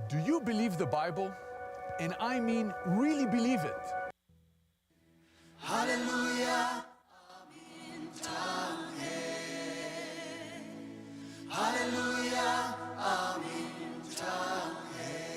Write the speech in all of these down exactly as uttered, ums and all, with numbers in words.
Do you believe the Bible? And I mean really believe it. Hallelujah, amen, tang he. Hallelujah, amen, tang he.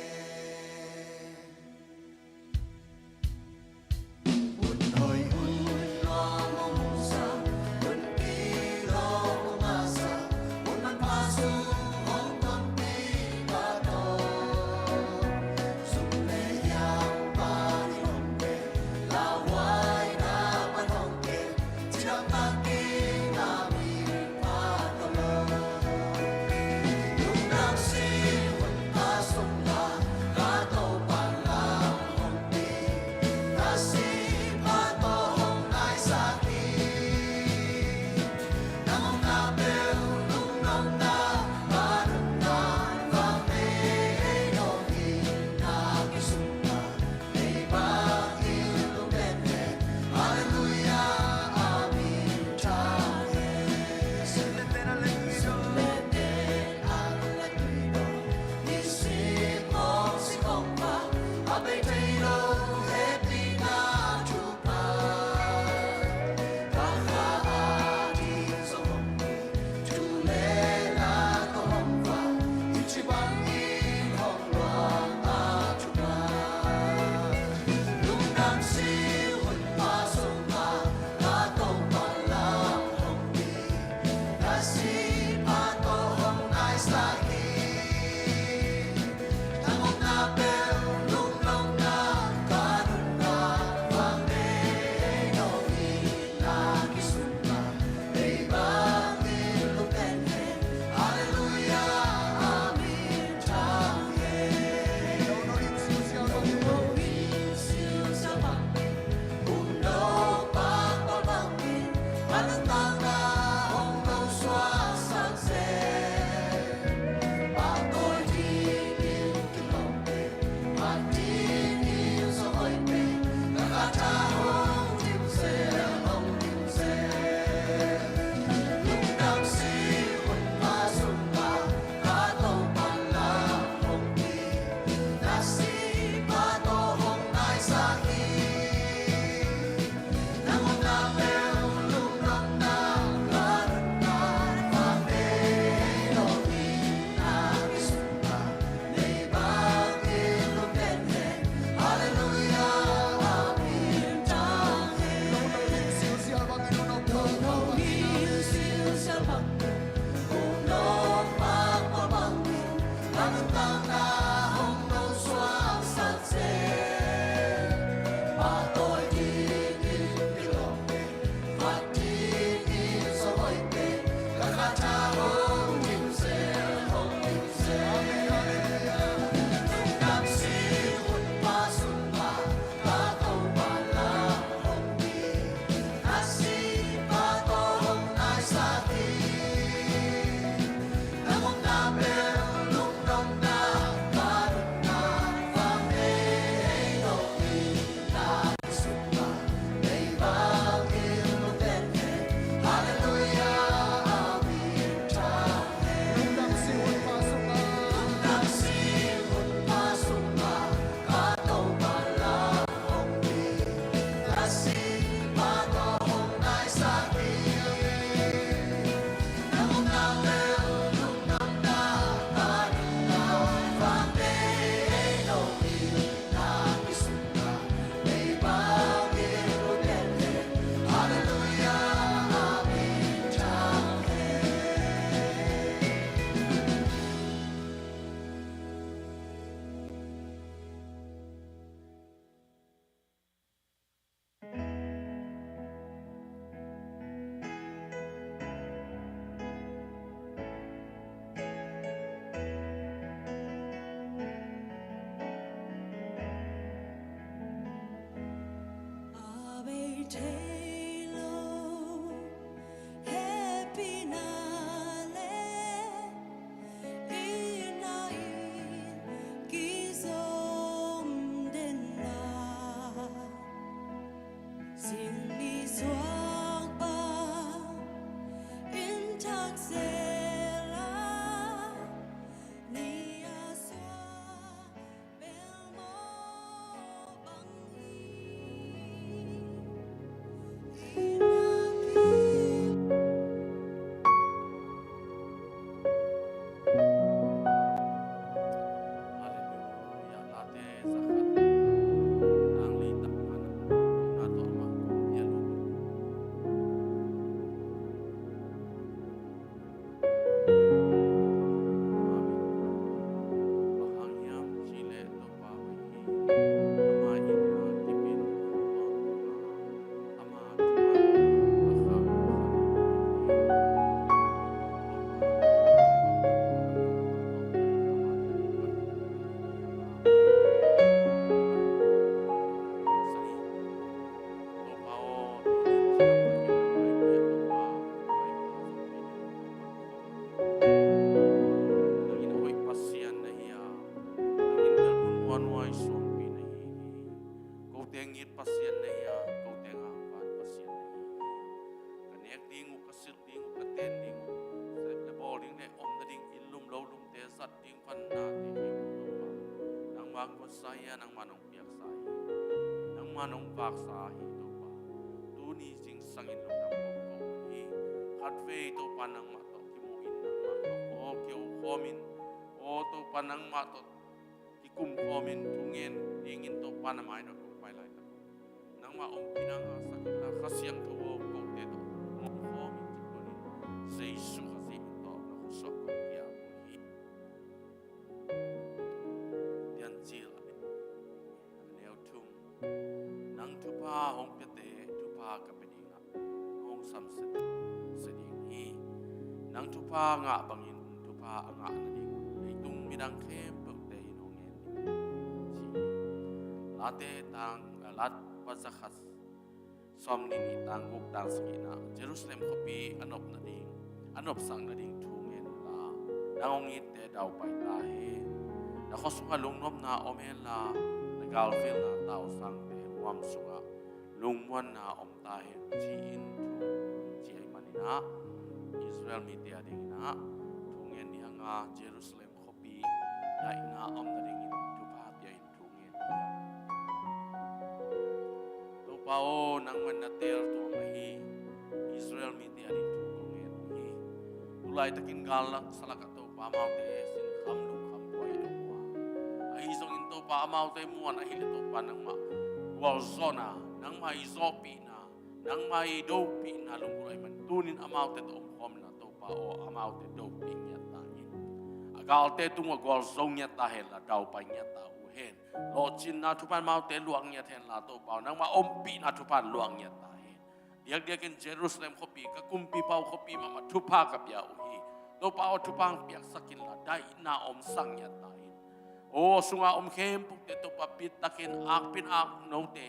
Ang kotsa hi a, nangmah nong piaksa hi. Nangmah nong vaksa hi Topa. Tuni zingsangin lungdam kong ko hi. Khatvei Topa nangmah tawh kimuhin, nangmah tawh aw kiho khawmin, aw Topa nangmah tawh kikum khawmin, thungen dingin Topa na mai dot kong pai laitak, nangmah ompihna ngahsak inla, Kha Siangtho aw, kote tawh om khawmin, ci-in Jesu Khazih min tawh na khut sungah kong pia uh hi. Piancil a neu thum. Nang thupha hong piate thupha ka pia ding a, hong samsia ding hi. Nang thupha ngah bangin thupha a ngah nading leitung midang khempeuhte in hong ngen ding hi, ci hi. Late tang, Late Vazakhat sawmnih nih, tang guk tang sagihna, Jerusalem khuapi a nop nading, a nopsak nading thu ngen inla, nang hong itte daupai ta hen. Na khua sungah lungnuamna om henla, na galvilna tausangte huam sungah lungmuanna om ta hen, ci-in thu ci ahih manin ah, Israel mite adingin ah thu ngen ni hang a, Jerusalem khuapi daihna om nadingin thupha pia in thu ngen hi. Topa aw, nangman na teel tuam ahi Israel mite ading thu kong ngen uh hi. Tulaitakin gal lak sa lakah Topa, amaute sinkham lungkham buai a um uh a, ahi zongin Topa, amaute muan ahih leh Topa, nangmah gualzawhna, nangmah i zawhpihna, nangmah i dopihna lunggulh ahih manin tunin amaute tawh omkhawm inla Topa aw, amaute dopih ngiat ta in. A galte tungah gualzo ngiat ta henla, daupai ngiat ta uh hen. Lawhcinna thupha in amaute luah ngiat henla Topa aw, nangmah ompihna thupha in luah ngiat ta hen. Diakdiakin Jerusalem khuapi, ka kumpipau khuapi mahmah thupha ka pia uh hi. Topa aw, thupha hong piaksak inla, daihna omsak ngiat ta in. Aw, a sunga om khempeuhte Topa, pit takin akpin ak note,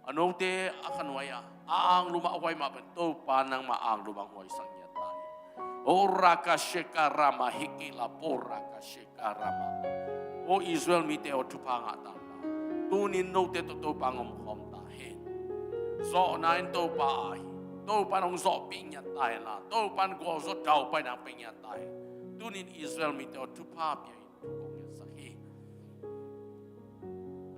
a note a khanuai a, a anglum ah a huai mah bangin Topa, nangmah anglum ah hong huaisak ngiat ta in. O raka sheka rama hiki la po raka sheka rama. O Israel mite aw, thupha ngah ta inla, tunin note tawh Topa hong omkhawm ta hen. Zawhna in Topa ahi, Topa in hong zawhpih ngiat ta henla, Topa in gualzo daupaina hong pia ngiat ta hen. Tunin Israel mite aw, thupha pia in thu kong ngetsak hi.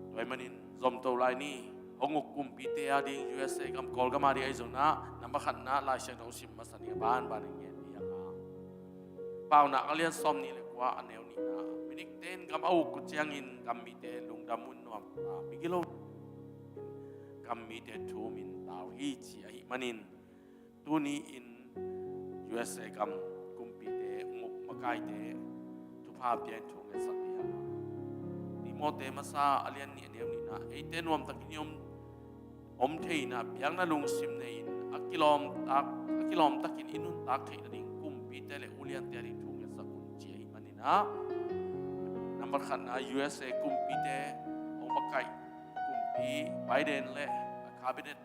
Tua ahih manin zomto lai ni. Hong uk kumpite ading, U S A gam, Kawlgam ading ahi zongin ah, nambat khatna Lai Siangtho sim masa ni, a banbanin ngen ni hang a, Paunak a lian sawmnih le kua, a neu nihna. Midik ten gam a uk uh ciangin gam mite lungdam un, nuam ta, migilo gam mite thum in ta uh hi, ci ahih manin, tuni in U S A gam kumpite, hong uk makaite thupha pia in thu ngetsak ni hang a, Timoti masa a lian nih, a neu nihna. Eite nuamtakin i om, om theihna, biakna lungsim nei-in, a kilawm tak, a kilawm takin i nuntak theih nading kumpite le uliante ading thu ngetsak un, ci ahih manin ah, nambat khatna U S A kumpite, hong makaih kumpi Biden le a cabinet,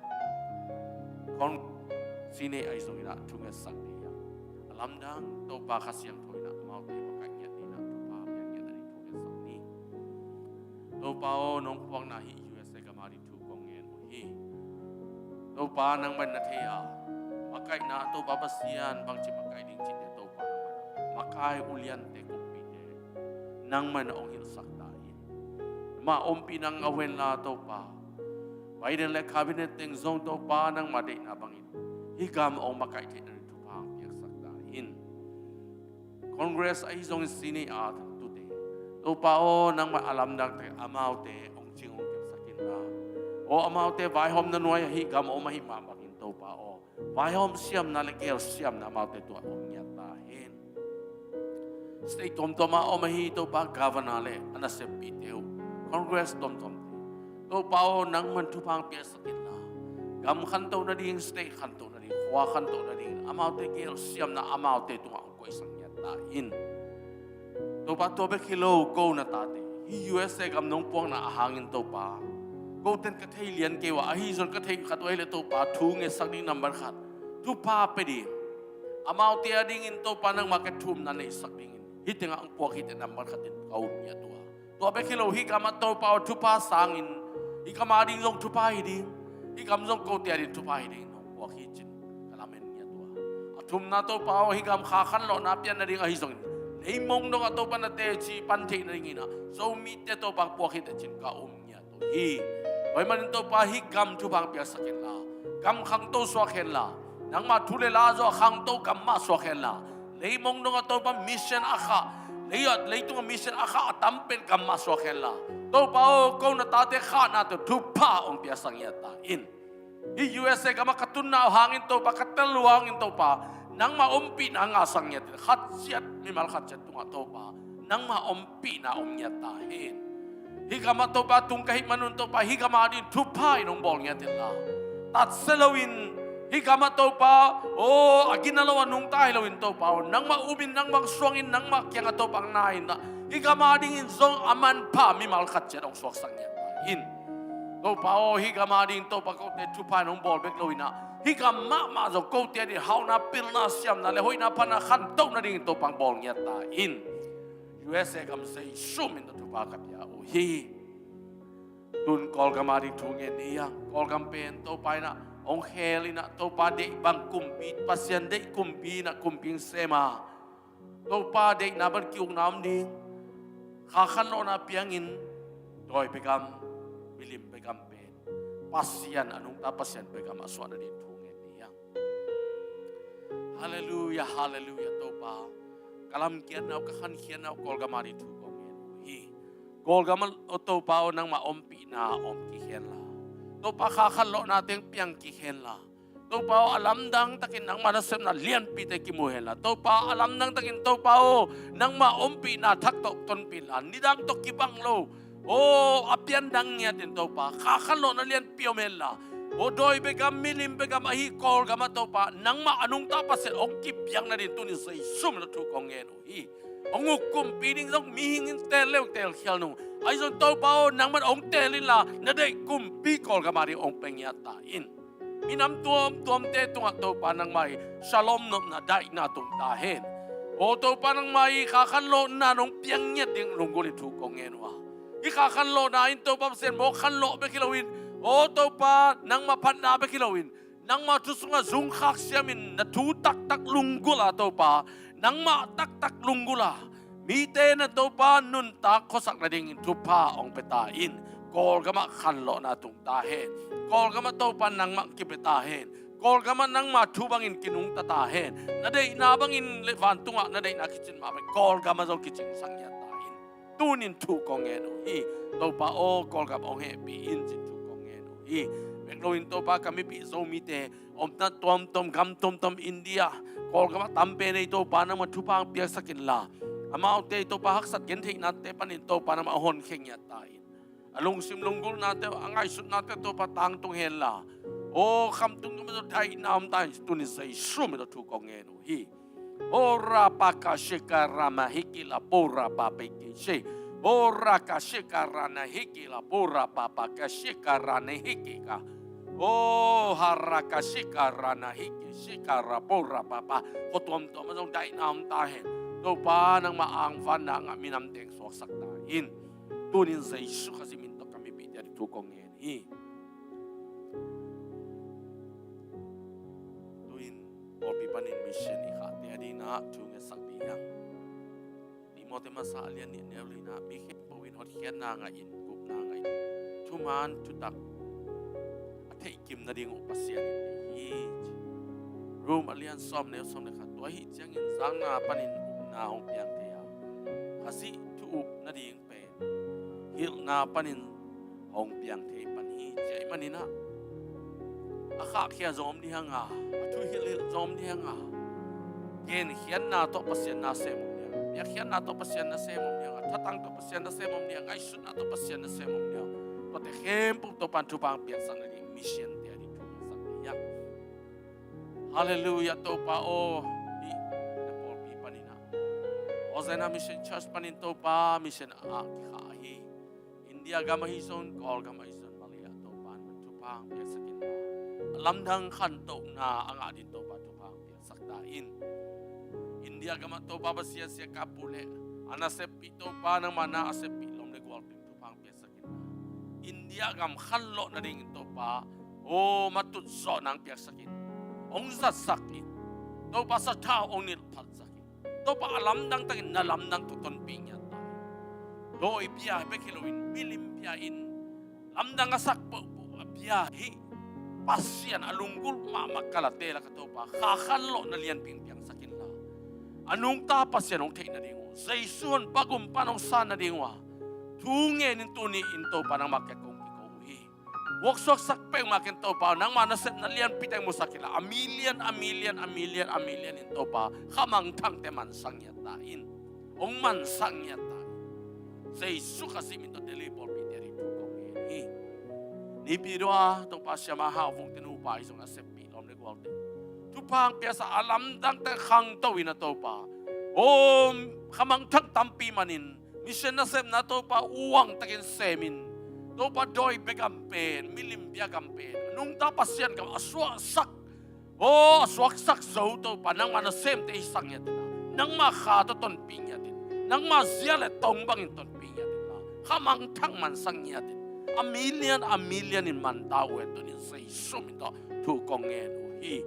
Congress nei ahi zongin ah thu ngetsak ni hang a, lamdang Topa Kha Siangtho in ah amaute makaih ngiat ni in ah, thupha pia ngiat ni in thu ngetsak ni. Topa aw, nong puakna hih U S A gam ading thu kong ngen uh hi. Topa, nangman na thei a, makaihna Topa Pasian, bangci makaih ding cihte Topa nangman, makai uliante kumpite nangman hong hilhsak ta in. Mah ompihna ngah uh henla Topa, Biden le cabinet teng zong Topa, nangmah deihna bangin hih gam hong makaih theih nading thupha hong piaksak ta in. Congress ahi zongin Senate a tute, Topa aw, nangmah a lamdang takin amaute hong cing hong kepsak inla, aw, amaute vaihawmna nuai-ah hih gam om ahih mah bangin Topa aw, vaihawm siamna le gel siamna amaute tungah om ngiat ta hen. State tuamtuam ah om ahi Topa, governor le a naseppihte uh, Congress tuamtuamte, Topa aw, nangman thupha hong piaksak inla, gam khantoh nading, state khantoh nading, khua khantoh nading, amaute gel siamna amaute tungah hong koihsak ngiat ta in. Topa, tua bek hi lo, ko na tate, hih U S A gam nong puakna a hangin Topa, koten ka thei lian kei uh a, ahi zong ka theih khat uh ahih leh Topa, thu ngetsak ding nambat khat, thupha pia ding, amaute adingin Topa nangmah ka thumna neihsak dingin hih tengah hong puak hi teh nambat khatin ka um ngiat uh a. Tua bek hi lo, hih gam ah Topa aw, thupha sangin hih gam ading zong thupha hi ding, hih gam zong kote ading thupha hi ding nong puak hi ci-in ka lamen ngiat uh a. A thumna Topa aw, hih gam kha khanlawhna pian nading ahi zongin Leimong dongah Topa na teci pan theih nadingin ah Zomite Topa puak hi teh cin ka um ngiat uh hi. Tua ahih manin Topa hih gam thupha piaksak inla, gam khangto suak henla, nangmah thu le la zawh khangto gam mah suak henla, leimong dongah Topa mission a khah, lei, leitungah mission a khah a tam pen gam mah suak henla, Topa aw, ko na tate khahna tawh thupha hong piaksak ngiat ta in. Hih U S A gamah ka tunna uh hangin Topa, ka tel uh hangin Topa, nangmah ompihna ngahsak ngiat in, khat ciat, mimal khat ciat tungah Topa, nangmah ompihna om ngiat ta hen. Hih gamah Topa tung ka hih manun Topa, hih gamah ding thupha in hong bawl ngiat inla, tatsia loin, hih gamah Topa aw, a gina lo a nungta hi loin Topa aw, nangmah umin, nangmah suangin, nangmah kiangah Topa na in ah, hih gamah dingin zong a manpha mimal khat ciat hong suaksak ngiat ta in. Topa aw, hih gam ading Topa kote thupha in hong bawl bek lo in ah, hih gam mahmah zong kote ading hauhna, pilna, siamna le hoihna, phatna khantoh nadingin Topa hong bawl ngiat ta in. U S A gam Jesu min tawh thupha ka pia uh hi. Tun Kawlgam ading thu ngen ni hiang. Kawlgam pen Topa in ah hong khel in ah, Topa deih bang kumpi, Pasian deih kumpi in ah kumpi hong sem a, Topa deihna bang ki-ukna om ding. Kha khanlawhna piangin dawi bia gam, milim bia gam pen Pasian a nungta Pasian bia gam a suah nading thu ngen ni hiang. Halleluiah, halleluiah Topa. Ka lamkhiatna uh, ka khankhiatna uh Kawlgam ading thu kong ngen uh hi. Kawlgam ah Topa aw, nangmah ompihna om kik henla, Topa kha khanlawhna teng piang kik henla, Topa aw, a lamdang takin nangmah nasepna lianpite kimu henla, Topa a lamdang takin Topa aw, nangmah ompihna thak tawh tonpih inla, nidang tawh kibang lo aw, a pian dang ngiatin Topa kha khanlawhna lianpi om henla, aw dawi bia gam, milim bia gam ahi Kawlgam ah Topa nangmah a nungta Pasian hong kipiak nading tunin Jesu min tawh thu kong ngen uh hi. Hong uk kumpi ding zong mihing in teel le hong teelkhial nung, ahi zong Topa aw, nangmah hong teel inla, na deih kumpi Kawlgam ading hong pia ngiat ta in. Minam tuamtuamte tungah Topa nangmah i shalom nopna, daihna tung ta hen. Aw Topa, nangmah i kha khanlawhna nong piang ngiat ding lunggulh in thu kong ngen uh a, i kha khanlawhna in Topa Pasian mawk khanlawh bek hi loin, aw Topa, nangmah phatna bek hi loin, nangmah thu sungah zungkhak siamin na thu taktak lunggulh a Topa, nangmah taktak lunggulh a mite na Topa nuntak khuasak nadingin thupha hong pia ta in. Kawlgam ah khanlawhna tung ta hen. Kawlgam ah Topa nangmah kipia ta hen. Kawlgam ah nangmah thu bangin kinungta ta hen. Na deihna bangin le vantungah na deihna kicin mah bangin Kawlgam ah zong kicingsak ngiat ta in. Tunin thu kong ngen uh hi. Topa aw, Kawlgam hong hehpih in cin thu kong ngen uh hi. Bek loin Topa, ka mipih Zomite omna tuamtuam, gam tuamtuam India, Kawlgam ah tam pen ei Topa, nangmah thupha hong piaksak inla, amaute Topa haksat gentheihnate panin Topa nangmah hong honkhia ngiat ta in. A lungsim lunggulhnate, a ngaihsutnate Topa tangtung henla, aw khamtung gam ah zong daihna om ta in, tunin Jesu min tawh thu kong ngen uh hi. Ora paka shika rama hiki la pura papa hiki shi. Ora ka shika rana hiki la pura papa ka shika rana hiki ka. O hara ka shika rana hiki shika ra pura papa. Khua tuamtuam ah zong daihna om ta hen. Topa nangmah angvanna ngah minam teng suaksak ta in. Tunin Jesu Khazih min tawh ka mipihte ading thu kong ngen hi. Tuin pawlpi panin mission i khahte adingin ah thu ngetsak dih hiang. Timoti masa a lian nih neu li-in ah, mi khempeuh in hotkhiatna ngah in, gupna ngah in, thuman thutak a theihkim nading uh Pasian in nei hi, ci. Rom a lian sawm neu sawm le khat. Tua ahih ciangin zakna panin upna hong piang thei a, Khazih thu-up nading pen hilhna panin hong piang thei pan hi, ci ahih manin ah, a khahkhia zong om ding hiang a, a thu hilhhilh zong om ding hiang a, genkhiatna tawh Pasian nasem om ding hiang a, piakkhiatna tawh Pasian nasem om ding hiang a, thatang tawh Pasian nasem om ding hiang a, ngaihsutna tawh Pasian nasem om ding hiang a, tuate khempeuh Topa'n thupha hong piaksak nading mission-te ading thu ngetsak dih hiang. Halleluiah, Topa aw, hih na pawlpi panin ah, Hosanna Mission Church panin Topa mission a kikhah ahi, India gam ahi zong, Kawlgam ahi zong, Malay ah Topa'n thupha hong piaksak inla, a lamdang khantohna a ngah ding Topa thupha hong piaksak ta in. India gam ah Topa Pasian, sia ka pu le a naseppih Topa, nangmah na a seppih lawm le gualte'n thupha hong piaksak inla, India gam khanlawh nadingin Topa aw, matut zawhna hong piaksak in, hong zatsak in, Topa sathau hong nilhphatsak in. Topa a lamdang takin na lamdang tawh tonpih ngiat ta in. Dawi bia bek hi loin milim bia in lamdang a sak pohpoh a bia hi Pasian a lunggulh mahmah kalate laka Topa kha khanlawhna lianpi piangsak inla, a nungta Pasian hong theih nading uh, Jesu hong pagum pan hong san nading uh a thu ngenin tuni in Topa nangmah kiang kong kiko uh hi. Vuaksuaksak peuhmah ken Topa, nangmah nasepna lianpi teng musak inla, a million, a million, a million, a million in Topa kha mangthangte mansak ngiat ta in. Hong mansak ngiat ta in. Jesu Khazih min tawh Delhi pawlpite ading thu kong ngen hi. Nipi dua Topa Siama Hau Vung te nupa hi zong a seppih lawm le gualte thupha hong piaksa a lamdangte khangto in a Topa, om kha mangthang tampi manin mission nasepna Topa uang takin semin, Topa dawi bia gam pen, milim bia gam pen, nungta Pasian gam a suaksak, aw a suaksak zo Topa nangmah nasemte hisak ngiat inla, nangmah kha tawh tonpih ngiat in, nangmah zia le tong bangin tonpih ngiat inla, kha mangthang mansak ngiat in, a million a million in man ta uh hen, tunin Jesu min tawh thu kong ngen uh hi.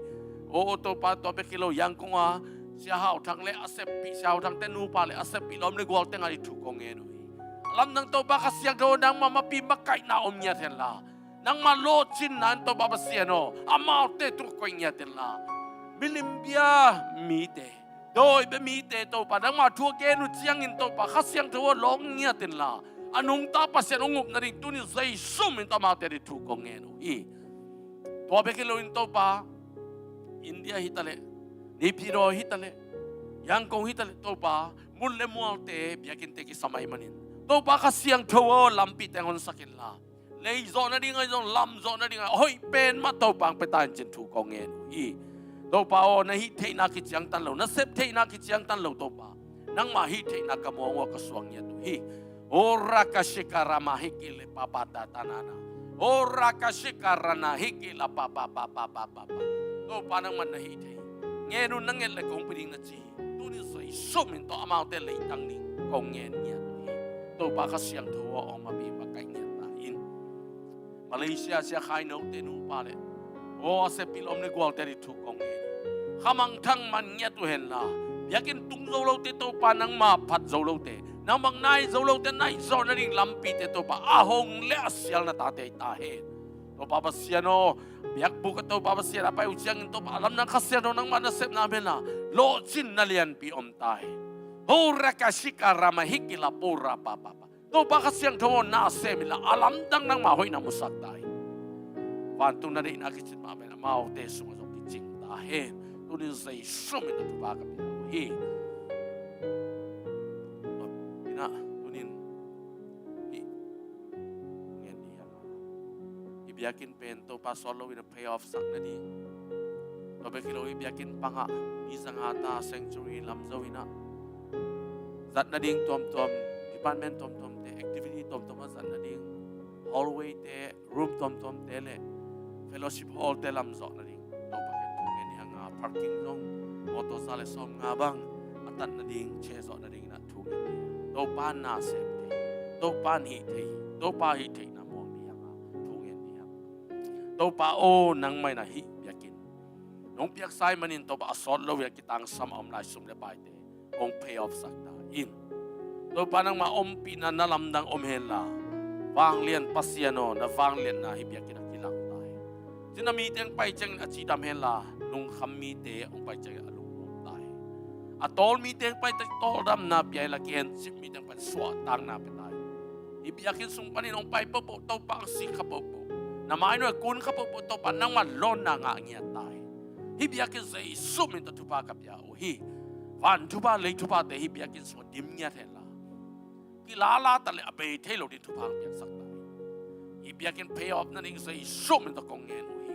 Aw Topa, tua bek hi lo, Yangon a Sia Hau Thang le a seppih, Sia Hau Thang te nupa le a seppih lawm le gualte ading thu kong ngen uh hi. A lamdang Topa Kha Siangtho nangmah mapi makaihna om ngiat henla, nangmah lawhcinna in Topa Pasian aw amaute tungah koih ngiat inla, milim bia mite, dawi bia mite Topa nangmah thu a gen uh ciangin Topa Kha Siangtho aw lawng ngiat inla, a nungta Pasian hong up nading tunin Jesu min tawh amaute ading thu kong ngen uh hi. Tua bek hi loin Topa, India hi taleh, Naypyidaw hi taleh, Yangon hi taleh Topa, mun le mualte biakinnte kisam ahih manin Topa Kha Siangtho aw lampite hong honsak inla, lei zawh nading ahi zong, lam zawh nading ahi, hoih pen mah Topa hong pia ta in cin thu kong ngen uh hi. Topa aw, na hih theihna kiciangtan lo, na sep theihna kiciangtan lo Topa, nangmah hih theihna ka muang uh a ka suang ngiat uh hi. Ora ka shika rama hiki le papa ta ta na na. Ora ka shika rana hiki la papa papa papa papa. Topa nangmah na hih thei. Ngen un, na nget le kong pia ding na ci hi. Tunin Jesu min tawh amaute leitang ding kong ngen ngiat uh hi. Topa Kha Siangtho aw, hong mapi makaih ngiat ta in. Malaysia Sia Khai No te nupa le aw a seppih lawm le gualte ading thu kong ngen hi. Kha mangthang man ngiat uh henla, biakinn tung zo lote Topa nangmah phat zo lote, nang bang nai zo lote nai zawh nading lampite Topa a hong le a sial na tate hi ta hen. Topa Pasian aw, biakbuk ah Topa Pasian a pai uh ciangin Topa a lamdang Kha Siangtho nangmah nasepna om henla, lawhcinna lianpi om ta hen. Ho raka shika rama hiki la pura papa papa. Topa Kha Siangtho aw, na sem inla, a lamdang nangmah hoihna musak ta in. Vantung na deihna kicin mah pen amaute sungah zong kicing ta hen. Tunin Jesu min tawh thupha ka pia uh hi. Ina, tunin hih ngen hi hang. Hih biakinn pen Topa sawt loin a pay off sak nading, tua bek hi lo hih biakinn pangah mi zanga ta sanctuary lam zo inah zat nading tuamtuam, department tuamtuamte, activity tuamtuam a zat nading, hallway te, room tuamtuamte le fellowship hall te lam zawh nading Topa kiang thu ngen hi hang a, parking zong motor za le sawmnga bang a tat nading, che zawh nading inah thu ngen hi hang. Topa na sem thei, Topa hih thei, Topa hih theihna muang hi hang a, thu ngen hi hang. Topa aw, nangmah in ah hih biakinn nong piaksa ahih manin Topa a sawt lo in a kitangsam a om lai sum le paite hong pay off sak ta in. Topa nangmah ompihna na lamdang om henla, vanglian Pasian aw, na vangliatna hih biakinn ah kilang ta hen. Cina mite hong pai ciangin a cidam henla, lungkham mite hong pai ciangin a lungnuam ta hen. A tawl mite hong pai ciangin tawldamna pia henla, kihencip mite hong pai ciangin suahtakna pia ta hen. Hih biakinn sung panin hong pai pohpoh Topa, hong sik kha pohpoh, na mai nuai kun kha pohpoh Topa, nangmah lawnna ngah ngiat ta hen. Hih biakinn Jesu min tawh thupha ka pia uh hi. Van thupha, lei thuphate hih biakinn sungah dim ngiat henla, kilala ta le a bei thei lo ding thupha hong piaksak ta hen. Hih biakinn pay off nading Jesu min tawh kong ngen uh hi.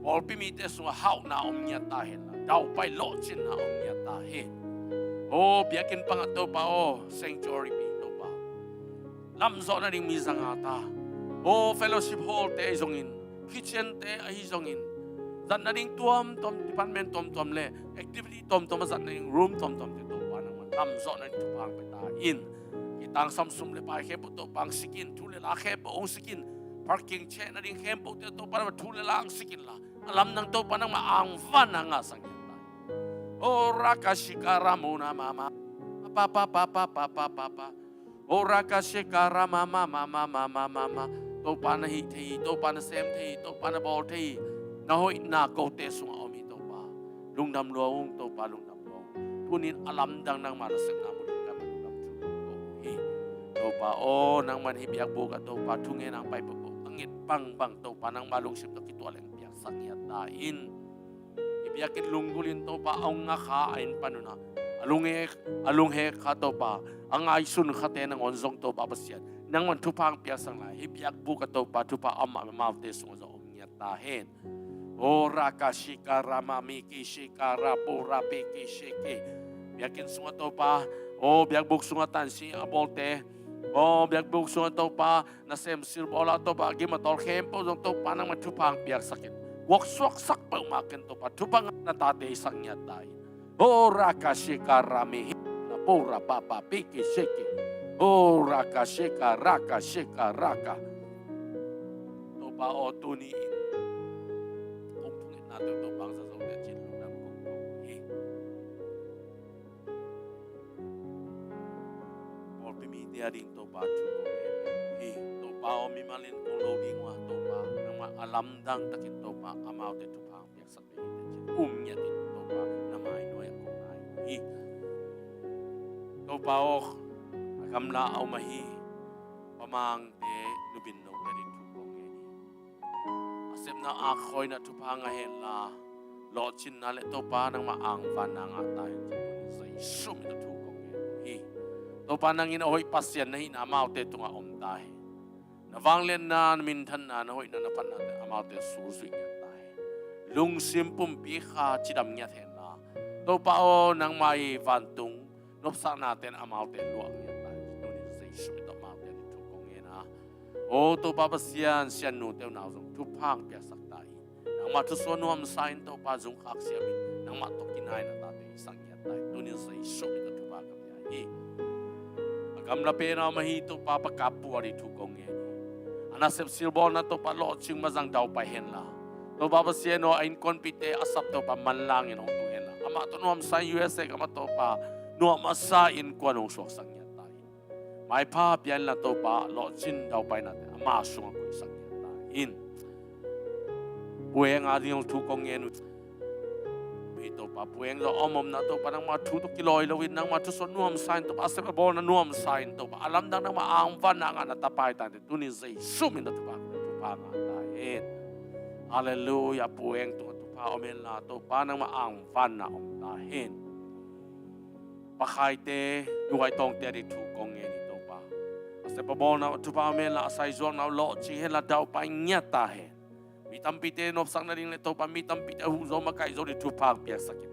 Pawlpi mite sungah hauhna om ngiat ta henla, daupai lawhcinna om ngiat ta hen. Aw biakinn pangah Topa aw, sanctuary pi Topa, lam zawh nading mi zanga ta, aw fellowship hall te ahi zongin, kitchen te ahi zongin, zat nading tuamtuam, department tuamtuam le activity tuamtuam a zat nading room tuamtuamte Topa nangmah lam zawh nading thupha hong pia ta in. Kitangsam sum le pai khempeuh Topa hong sik in, thu le la khempeuh hong sik in, parking cheh nading khempeuhte Topa nangmah thu le la hong sik inla, a lamdang Topa nangmah angvan a ngahsak ngiat ta in. O raka shika ramuna mama. Pa pa pa pa pa pa pa pa. O raka shika rama mama mama mama mama. Topa na hih thei hi, Topa na sem thei hi, Topa na bawl thei hi. Na hoihna kote sungah om hi Topa. Lungdam lua ung Topa, lungdam lua ung. Tunin a lamdang nangmah na sepna mun in kan lungdam thu ko hi. Topa aw, nangman hih biakbuk ah Topa thungen ang pai pawh a nget bangbang Topa nangmah lungsim tawh kituah leng piaksak ngiat ta in. Hih biakinn lunggulh in Topa a hong nga kha a inn pan un ah a lunghek, a lunghek kha Topa a ngaihsun khate nangawn zong Topa Pasian nangman thupha ang piaksak lai. Hih biakbuk ah Topa thupha a om a amaute sungah zong om ngiat ta hen. O raka shika rama miki shika rapu rapi ki shiki. Biakinn sungah Topa, o biakbuk sungah tansi a bawlte, o biakbuk sungah Topa nasem silbawl a Topa a gim a tawl khempeuh zong Topa nangmah thupha ang piaksak in, guaksuaksak peuhmah ken Topa thupha ngah na tate i sak ngiat ta in. O raka shika rami hi na pura papa piki shiki. O raka shika raka shika raka. Topa aw, tuni in kong thungetna teuh Topa ang sa zo te cin lungdam kong kong hi. Pawlpi mite a ding Topa thu kong ngen hi. Topa aw, mimal in kong lo ding uh a Topa nangmah a lamdang takin Topa amaute thupha ang piaksak ve hi te cin um ngiat in Topa na mai nuai ah kong nai hi. Topa aw, a gamla a om ahi pamangte, nubinnote a ding thu kong ngen hi. A sepna a khawina thupha ngah henla, lawhcinna le Topa nangmah angvanna ngah ta hen ci Jesu min tawh thu kong ngen hi. Topa nangin a hoih Pasian na hihna amaute tungah om ta hen. Na vangliatna, na minthanna, na hoihna, na phatnate amaute sulzui ngiat ta hen. Lungsim pumpi kha cidam ngiat henla, Topa aw, nangmah i vantung nopsaknate in amaute luah ngiat ta hen. Tunin Jesu min tawh amaute a ding thu kong ngen a. O Topa Pasian, siannu teu nau zong thupha ang piaksak ta in, nangmah thusuah nuamsa in Topa zungkhak siamin nangmah tawh kinai na tate i sak ngiat ta in. Tunin Jesu min tawh thupha ka pia hi. A gamla pen a om ahi Topa Pa Kap Pu a ding thu kong ngen hi. A nasep silbawlna Topa lawhcing mazang daupai henla, Topa Pasian aw, a innkuanpihte a sap Topa manlangin hong tung henla, amah tawh nuamsa in U S A gam ah Topa nuam a sa innkuan hong suaksak ngiat ta in. Maipha pia inla Topa lawhcin daupainate ama sungah koihsak ngiat ta in. Pu Eng a ding thu kong ngen uh hi Topa. Pu Eng zong a om omna Topa nangma thu tawh kilawi loin nangma thusuah nuamsa in Topa, a sep a bawlna nuamsa in Topa, a lamdang nangma angvanna ngah na tapa hi ta in, tunin Jesu min tawh thupha, thupha ngah ta hen. Halleluiah. Pu Eng tungah thupha om henla Topa nangma angvanna om ta hen. Pa Khaite, Nu Vai Tawngte a ding thu kong ngen hi Topa. A sep a bawlna thupha om henla, a saizuakna uh lawhcing henla daupai ngiat ta hen. Mi tampite nopsak nading le Topa mi tampite a huh zo makaih zo ding thupha ang piaksak in.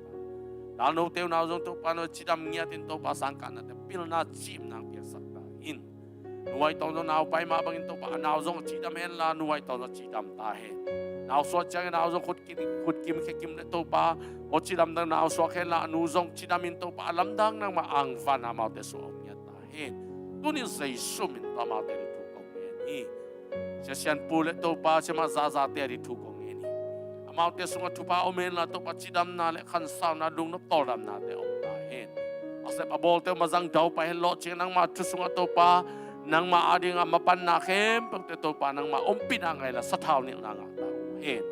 Dalnote uh nau zong Topa na cidam ngiat in Topa sangkahnate pilna cimna ang piaksak ta in. Nu Vai Tawng zong nau pai mah bangin Topa a nau zong a cidam henla Nu Vai Tawng zong a cidam ta hen. Nau suak ciangin nau zong khut kim, khut kim khe kim le Topa aw cidam dang nau suak henla a nu zong cidam in Topa a lamdang nangma angvan amaute sung a om ngiat ta hen. Tunin Jesu min tawh amaute ding thu kong ngen hi. Sia Sian Pu le Topa Sia Mah Zaza te a ding thu kong ngen hi. Amaute sungah thupha om henla Topa cidamna le khansauna lungnop tawldamnate om ta hen. A sep a bawlte uh mazang daupai hen, lawhcing nangma thu sungah Topa nangma a dingah mapanna khempeuhte Topa nangma ompihna ngaila sathau nilhna ngah ta uh hen.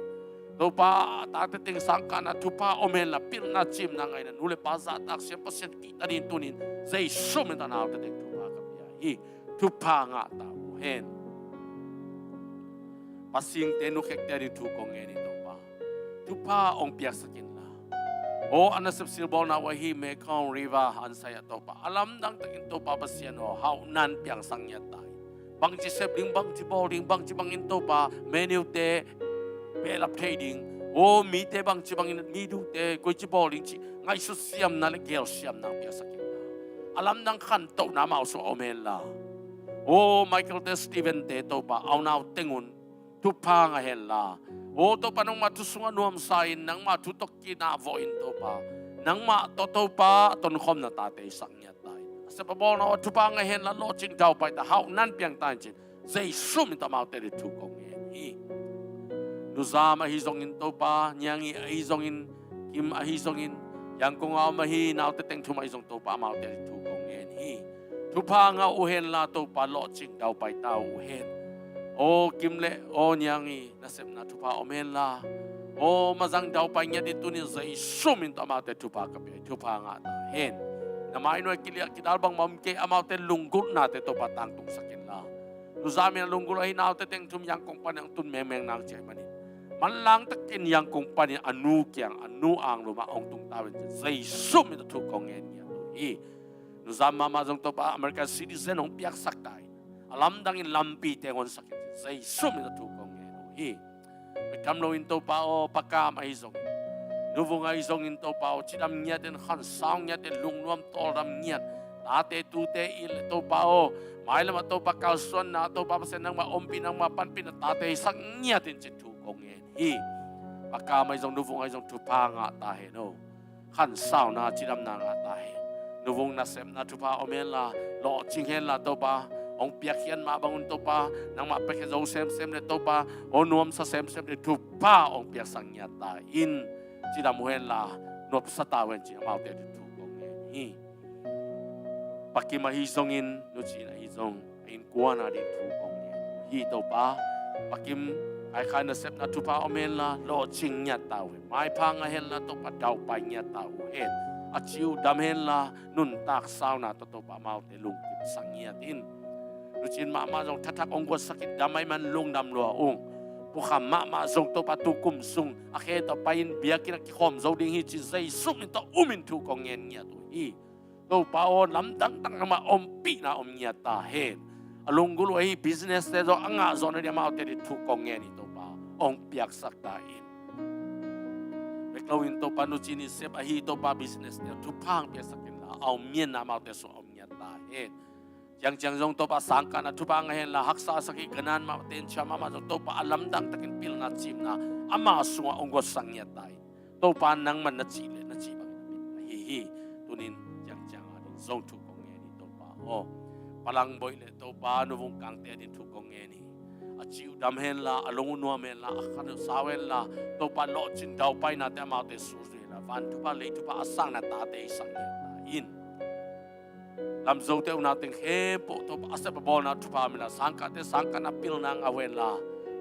Topa a tate teng sangkahna thupha om henla pilna cimna ngaina nu le pa zahtak siam Pasian kihta ding tunin Jesu min tawh naute teng thupha ka pia hi. Thupha ngah ta uh hen. Pasingte nukhekte a ding thu kong ngen hi Topa. Thupha hong piaksak inla. Aw a nasep silbawlna uh ahi Mekong River ansai ah Topa a lamdang takin Topa Pasian aw hauhna in piangsak ngiat ta hi. Bangci sep ding, bangci bawl ding, bangci bangin Topa menu te behlap thei ding, aw mite bangci bangin mi dute koici bawl ding cih ngaihsut siamna le gel siamna piaksak inla. A lamdang khantohna amau sung a om henla. Aw Michael te Steven te Topa a unau teng un thupha ngah henla. Aw Topa nangmah thu sungah nuamsa in nangmah thu tawh kinah vawh in Topa nangmah tawh Topa a tonkhawmna tate i sak ngiat ta in. A sep a bawlna uh a thupha ngah henla lawhcing daupai ta, hauhna in piang ta in cin Jesu min tawh amaute ding thu kong ngen hi. Nu Zam ahi zongin Topa, Niang Ih ahi zongin, Kim ahi zongin, Yangon a om ahi naute teng thum ahi zong Topa amaute thu kong ngen hi. Thupha ngah uh henla Topa lawhcing daupai ta uh hen. Aw Kim le aw Niang i nasepna thupha om henla, aw mazang daupai ngiat i tunin Jesu min tawh amaute thupha ka pia hi. Thupha ngah ta hen. Na mai nuai kiliah kidal bangmah om kei, amaute lunggulhnate Topa tangtungsak inla, nuzamin a lunggulh ahi naute teng thum Yangon panin hong tun mengmeng nang ci ahih manin, manlang takin Yangon panin a nu kiang, a nu anglum ah hong tung ta uh hen ci Jesu min tawh thu kong ngen ngiat uh hi. Nuzam mahmah zong Topa American citizen hong piaksak ta in, a lamdangin lampite honsak in ci Jesu min tawh thu kong ngen uh hi. Bek tham loin Topa aw, Pa Kam ahi zongin, Nu Vung ahi zongin Topa aw, cidam ngiatin, khansau ngiatin, lungnuam tawldam ngiat, tate tute i le Topa aw, mailam ah Topa kalsuanna, Topa Pasian nangmah ompih, nangmah panpihna tate hisak ngiatin ci thu kong ngen hi. Pa Kam ahi zong, Nu Vung ahi zong thupha ngah ta hen aw. Khansauna, cidamna ngah ta hen. Nu Vung nasepna thupha om henla, lawhcing henla Topa, hong piakkhiat mah bangun Topa, nangmah piakkhiat zo semsem le Topa, hong nuamsa semsem le thupha hong piaksak ngiat ta in, cidam uh henla, nuamsa ta uh hen ci amaute thu kong ngen hi. Pa Kim ahi zongin, Nu Cin ahi zong, a innkuan a ding thu kong ngen uh hi Topa. Pa Kim kaikhai nasepna thupha om henla, lawhcing ngiat ta uh hen. Maipha ngah henla Topa daupai ngiat ta uh hen. A ci uh dam henla, nuntak sauna tawh Topa amaute lungkimsak ngiat in. Nu Cin mahmah zong thathak hong guatsak in, dam ahih man lungdam lua ung. Pu Kham mahmah zong Topa tukum sung a khe tawh pai-in biakinn ah kikhawm zo ding hi ci Jesu min tawh um in thu kong ngen ngiat uh hi. Topa aw, lamdang tak nangmah ompihna om ngiat ta hen. A lunggulh uh ahi business te zong a ngah zawh nading amaute thu kong ngen hi Topa, hong piaksak ta in. Bek loin Topa Nu Cin i sep ahi Topa business te thupha hong piaksak inla, a om mianna amaute sungah om ngiat ta hen. Ciangciang zong Topa sangkahna thupha ngah henla, haksa a sak hi, ganan mah, tenchia mahmah zong Topa a lamdang takin pilna cimna ama sungah hong guatsak ngiat ta in. Topa nangman na cih le na cih bangin a bit ahi hi. Tunin ciangciang a ding zong thu kong ngen hi Topa aw. Pa Lang Boih le Topa Nu Vung Kangte a ding thu kong ngen hi. A ci uh dam henla, a lung uh nuam henla, a khan uh sau henla, Topa lawhcin daupainate amaute suzui henla, van thupha lei thupha a sangna tate hisak ngiat ta in. Lamzote unau teng khempeuh Topa a sep a bawlna thupha om inla, sangkahte sangkahna pilna ngah uh henla,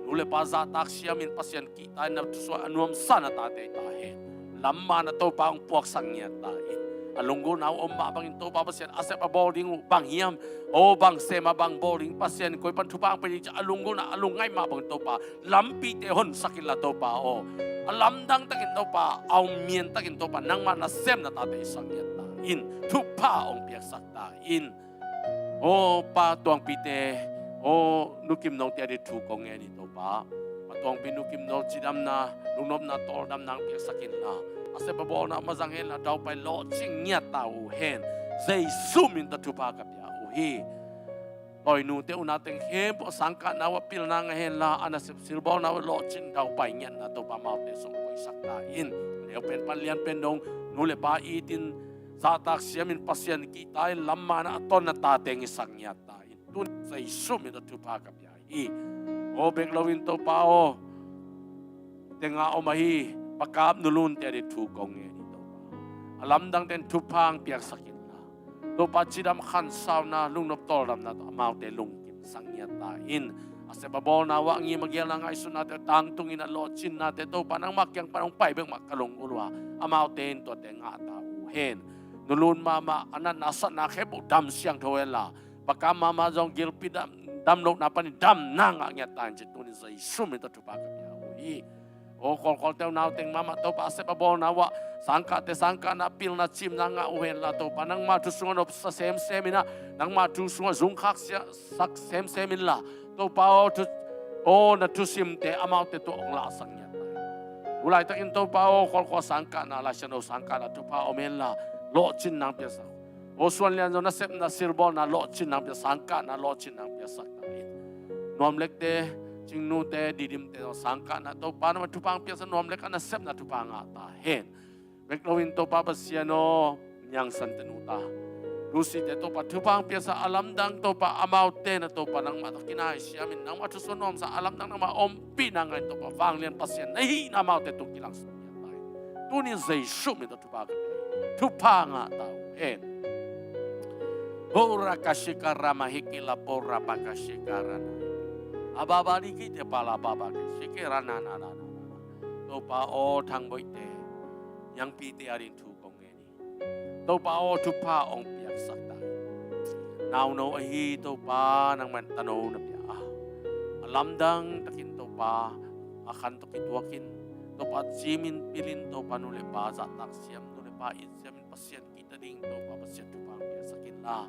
nu le pa zahtak siamin Pasian kihta in na thu sungah a nuamsa na tate hi ta hen. Lam mana Topa hong puaksak ngiat ta in. A lunggulhna uh om mah bangin Topa Pasian a sep a bawl ding uh bang hiam, aw bang sem a bang bawl ding, Pasian koi pan thupha hong pia ding ci a lunggulhna a lungngaih mah bangin Topa lampite honsak inla Topa aw, a lamdang takin Topa, a om mian takin Topa nangmah nasepna tate hisak ngiat ta in, thupha hong piaksak ta in. Aw Pa Tuangpite, aw Nu Kim Nongte a ding thu kong ngen hi Topa. Pa Tuangpi Nu Kim Nong cidamna, lungnopna, tawldamna hong piaksak inla, a sep a bawlna a mazang henla, daupai lawhcing ngiat ta uh hen. Jesu min tawh thupha ka pia uh hi. Tawi nute unau teng khempeuh sangkahna uh ah pilna ngah henla, a nasep silbawlna uh ah lawhcin daupai ngiatna Topa amaute sung koihsak ta in. Neu pen pan lian pen dong nu le pa itin zahtak siamin Pasian kihta in lam mana a tonna tate hong hisak ngiat ta in. Tun Jesu min tawh thupha ka pia hi. Aw bek loin Topa aw, tenga om ahi Pa Kap Nu Lunte a ding thu kong ngen hi Topa. A lamdang ten thupha hong piaksak inla, Topa cidam khansauna, lungnop tawldamna tawh amaute lungkimsak ngiat ta in. A sep a bawlna uh ah ngim a gialna ngaihsutnate tangtungin a lawhcinnate Topa nangmah kiang pan hong pai bek mah ka lunggulh uh a, amaute in tuate ngah ta uh hen. Nu Lun mahmah a natna satna khempeuh dam siangtho henla, Pa Kap mahmah zong gilpi dam, damlohna panin damna ngah ngiat ta in ci tunin Jesu min tawh thupha ka pia uh hi. Aw kawlkawlte unau teng mahmah Topa a sep a bawlna uh ah sangkahte sangkahna pilna cimna ngah uh henla Topa nangmah thu sungah nopsa semsem in ah, nangmah thu sungah zungkhak sia-, sak semsem inla Topa aw thu, aw na thusimte amaute tawh hong lahsak ngiat ta in. Tu laitakin Topa aw kawlkawl sangkahna, Laisiangtho sangkahna thupha om henla lawhcin nang piasak. Aw suan lian zong nasepna silbawlna lawhcin nang pia, sangkahna lawhcin nang piasak ta in. Nuamlekte, Cingnute, Didimte zong sangkahna Topa nangmah thupha hong piaksak, Nuamlek a nasepna thupha ngah ta hen. Bek loin Topa Pasian aw, Niang Sante nu ta, Lucyte Topa thupha hong piaksak, a lamdang Topa amaute na Topa nangmah tawh kinai siamin nangmah thu sungah nuamsa, a lamdang nangmah ompihna ngah in Topa vanglian Pasian na hihna amaute tung kilangsak ngiat ta in. Tuni Jesu min tawh thupha ka pia hi. Thupha ngah ta uh hen. Hora ka shika rama hiki la pora ba ka shika rana. Ababa diki te pala baba ka shiki rana na na na na. Topa aw, thangboite, yangpite ading thu kong ngen hi. Topa aw, thupha hong piaksak ta. Nauno ahi Topa, nangman tano na pia a, a lamdang takin Topa a khan tawh kituakin, Topa cimin pilin, Topa nu le pa zahtak siam, nu le pa it siamin Pasian kihta ding Topa Pasian thupha piaksak inla.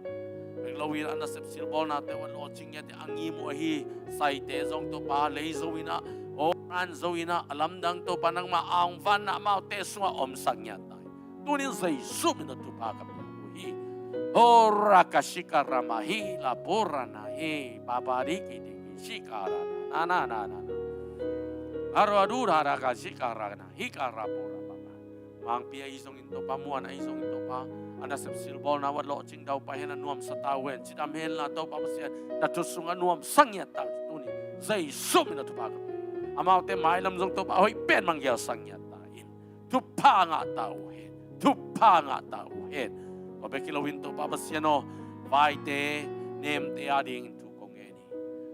Bek lo in a nasep silbawlnate uah lawhcing ngiat a ngim uh ahi Saite zong Topa lei zo in ah, aw ran zo in ah, a lamdang Topa nangma angvanna amaute sungah omsak ngiat ta hi. Tunin Jesu min tawh thupha ka pia uh hi. Hora ka shika rama hi la pora na hi, papa diki diki shika rana na na na na. Aro adu rara ka shika rana hi ka ra pora papa. Mangpi ahi zongin Topa, muan ahi zongin Topa, a nasep silbawlna uah lawhcing daupai hen la, nuamsa ta uh hen. Cidam hen la Topa Pasian, na thu sungah nuamsa ngiat ta uh hi. Tunin Jesu min tawh thupha ka pia. Amaute mailam zong Topa hoih pen manggialsak ngiat ta in. Thupha ngah ta uh hen. Thupha ngah ta uh hen. Tua bek hi lo in Topa Pasian aw, vaite nemte adingin thu kong ngen hi.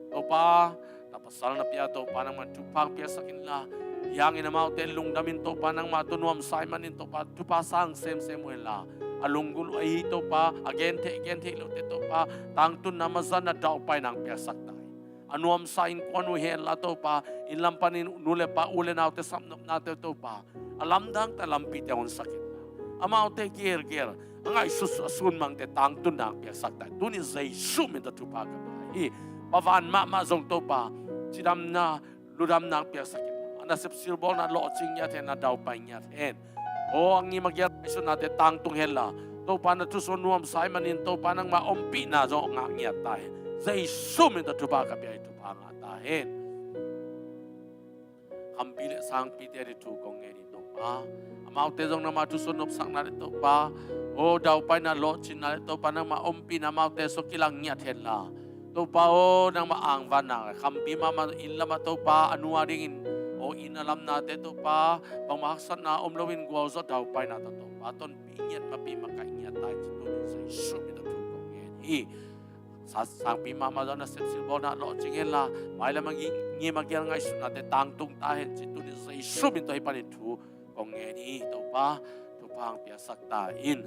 Topa, na pasal na pia Topa nangman thupha piaksak inla. Hi hangin amaute lungdamin Topa nangmah tawh nuamsa ahih manin Topa thupha sang semsem uh henla. A lunggulh uh ahi Topa, a gentheih gentheih lote Topa, tangtunna mazatna daupaina hong piaksak ta hi. A nuamsa innkuan uh hi henla Topa, inn lam panin nu le pa, u le naute sapnopnate Topa, a lamdang ta lampite honsak inla. Amaute gelgel a ngaihsut a sunmangte tangtunna hong piaksak ta hi. Tunin Jesu min tawh thupha ka pia hi. Pa van mahmah zong Topa, cidamna, ludamna hong piaksak inla. A nasep silbawlna lawhcing ngiat hen la, daupai ngiat hen. Aw, a ngim a gial ngaihsutnate tangtung hen la. Topa na thu sungah nuamsa ahih manin Topa nangma ompihna zong ngah ngiat ta hen. Jesu min tawh thupha ka pia hi, thupha ngah ta hen. Khampi le sangpite ading thu kong ngen hi Topa. Amaute zong nangma thu sungah nopsakna le Topa, aw, daupaina lawhcinna le Topa nangma ompihna amaute sungah kilang ngiat hen la. Topa aw, nangma angvanna, khampi mahmah inn lamah Topa a nu adingin, aw, inn a lamnate Topa, bangmah haksatna om loin gualzo daupaina tawh Topa tonpih ngiat, mapi makaih ngiat ta hi ci, tunin Jesu min tawh thu kong ngen hi. Sa-, sangpi mahmah zong a nasep silbawlna lawhcing hen la, mailam a ngi-, ngim a gial ngaihsutnate tangtung ta hen ci, tunin Jesu min tawh hih panin thu kong ngen hi Topa, thupha hong piaksak ta in.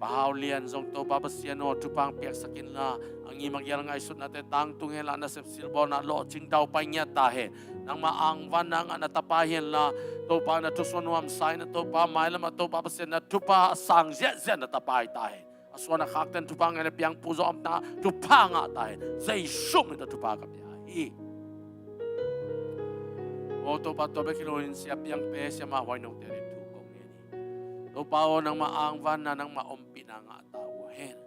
Pa Hau Lian zong Topa Pasian aw, thupha hong piaksak inla, a ngim a gial ngaihsutnate tangtung hen la, nasep silbawlna lawhcing daupai ngiat ta hen. Nangma angvanna ngah na tapa hi hen la, Topa na thu sungah nuamsa in ah Topa, mailam ah Topa Pasian na thupha a sang ziahziah na tapa hi ta hen. A suan a khakten thupha ngen a, piangpih zawh omna thupha ngah ta hen. Jesu min tawh thupha ka pia hi. Aw Topa, tua bek hi loin sia piangte, sia mah huainote ading thu kong ngen hi. Topa aw, nangma angvanna, nangma ompihna ngah ta uh hen.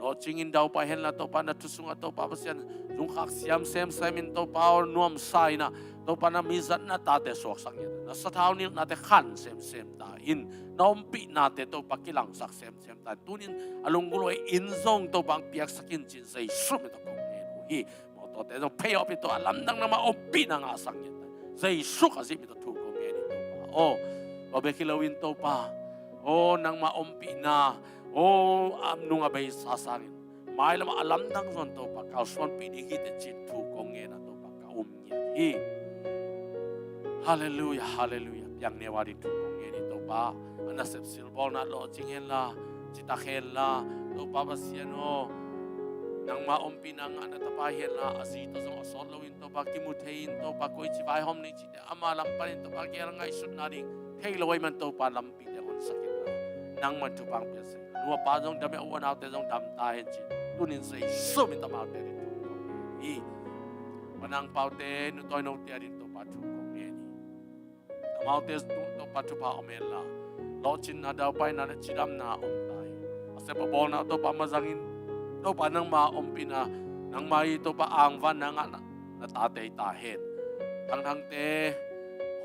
Lawhcingin daupai hen la Topa, na thu sungah Topa Pasian zungkhak siam semsem in Topa aw, nuamsa in ah Topa na mi zatna tate suaksak ngiat, na sathau nilhnate khan semsem ta in, na ompihnate Topa kilangsak semsem ta in. Tunin a lunggulh uh ahi inn zong Topa hong piaksak in ci-in Jesu min tawh kong ngen uh hi. Mawtawte zong phei awpin Topa, a lamdang nangma ompihna ngahsak ngiat ta in. Jesu Khazih min tawh thu kong ngen hi Topa aw. Tua bek hi loin Topa aw, nangma ompihna aw, a nung a beisa sangin mailam ah a lamdang zong Topa kalsuanpih ding hi teh ci-in thu kong ngen a Topa ka um ngiat hi. Halleluiah, halleluiah. Piang neu ading thu kong ngen hi Topa. A nasep silbawlna lawhcing hen la, citak hen la, Topa Pasian aw, nangma ompihna ngah na tapa hi hen la, a zi tawh zong a sawt loin Topa kimu thei in Topa, koici vaihawm ning cih teh ama lam panin Topa gial ngaihsutna ding thei lo ahih man Topa lampite honsak inla, nangman thupha hong piaksak in. Nu a pa zong dam in ah, u a naute zong dam ta hen ci-in tunin Jesu min tawh amaute ading thu kong ngen hi. Pa Nang Paute, Nu Tawi Note ading Topa thu kong ngen hi. Amaute sung Topa thupha om hen la, lawhcinna, daupaina le cidamna om ta hi. A sep a bawlna Topa mazangin Topa nangma ompihna, nangma ii Topa angvanna ngah na, na tate hi ta hen. Thangthangte,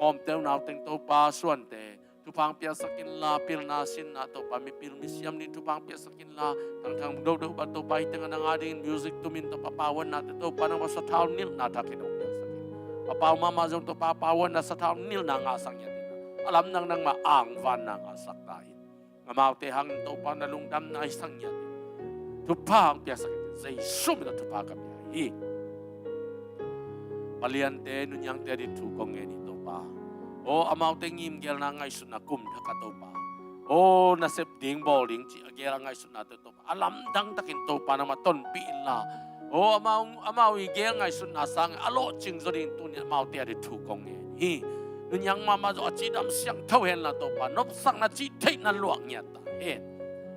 Khawmte, unau teng Topa, Suante thupha hong piaksak inla, pilna sinna Topa mipil misiam ding thupha hong piaksak inla, Thangthang dohdoh bang Topa hih tengah nang adingin music tumin Topa pauannate Topa nangma sathau nilhna thakin hong piaksak in. Pa Pau mahmah zong Topa pauanna sathau nilhna ngahsak ngiat in. a lamdang nangmah angvanna ngahsak ta in. Amaute hangin Topa na lungdamna i sang ngiat in, thupha hong piaksak in, Jesu min a thupha ka pia hi. Paliante, nunniangte ading thu kong ngen hi Topa. Aw, amaute ngimgelna ngaihsutna kum thak a Topa, aw, nasep ding bawl ding cih a gel a ngaihsutnate Topa, a lamdang takin Topa nangmah tonpih inla, aw, amau, amau i gel ngaihsutna sangin a lawhcing zaw dingin tuni amaute ading thu kong ngen hi. Nunniang mahmah zaw a cidam siangtho henla Topa, nopsakna cih theihna luah ngiat ta hen.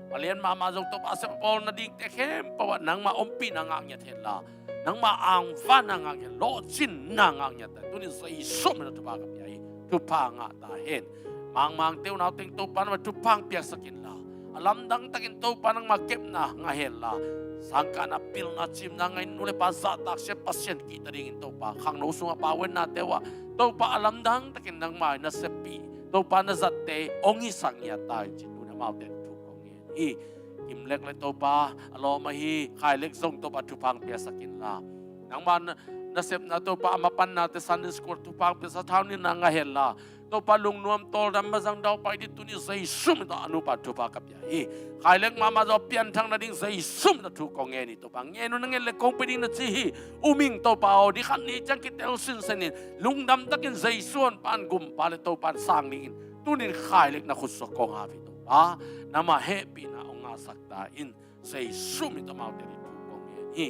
Palian mahmah zong Topa a sep a bawl nadingte khempeuh ah nangmah ompihna ngah ngiat henla, nangmah angvanna ngah ngiat, lawhcinna ngah ngiat ta. Tuni Jesu min a thupha ka pia hi. Thupha ngah ta hen. Mangmangte, unaute in Topa nangmah thupha hong piaksak inla, a lamdang takin Topa nangmah kepna ngah henla, sangkahna, pilna, cimna ngah in, nu le pa zahtak siam Pasian kihta dingin Topa, khangno sungah pawennate uh ah Topa a lamdang takin nangmah i naseppih, Topa na zatte hong hisak ngiat ta in ci tuni amaute thu kong ngen hi. Kimlek le Topa a lawm ahi Khailek zong Topa thupha hong piaksak inla, nangmah na, nasepna Topa a mapannate Sunday school thupha hong piaksak, thaunilna ngah henla, Topa lungnuam tawldam mazang daupai ding tuni Jesu min tawh a nupa thupha ka pia hi. Khailek mahmah zaw a pianthak nading Jesu min tawh thu kong ngen hi Topa. Ngen un, na ngen le kong pia ding na ci hi. Um ing Topa aw, ni khat ni ciang kitel sinsen in, lungdam takin Jesu Honpa in gumpa le Topa in sang dingin tunin Khailek na khutsuak kong ap hi Topa. Nangmah hehpihna hong ngahsak ta in. Jesu min tawh amaute ading thu kong ngen hi.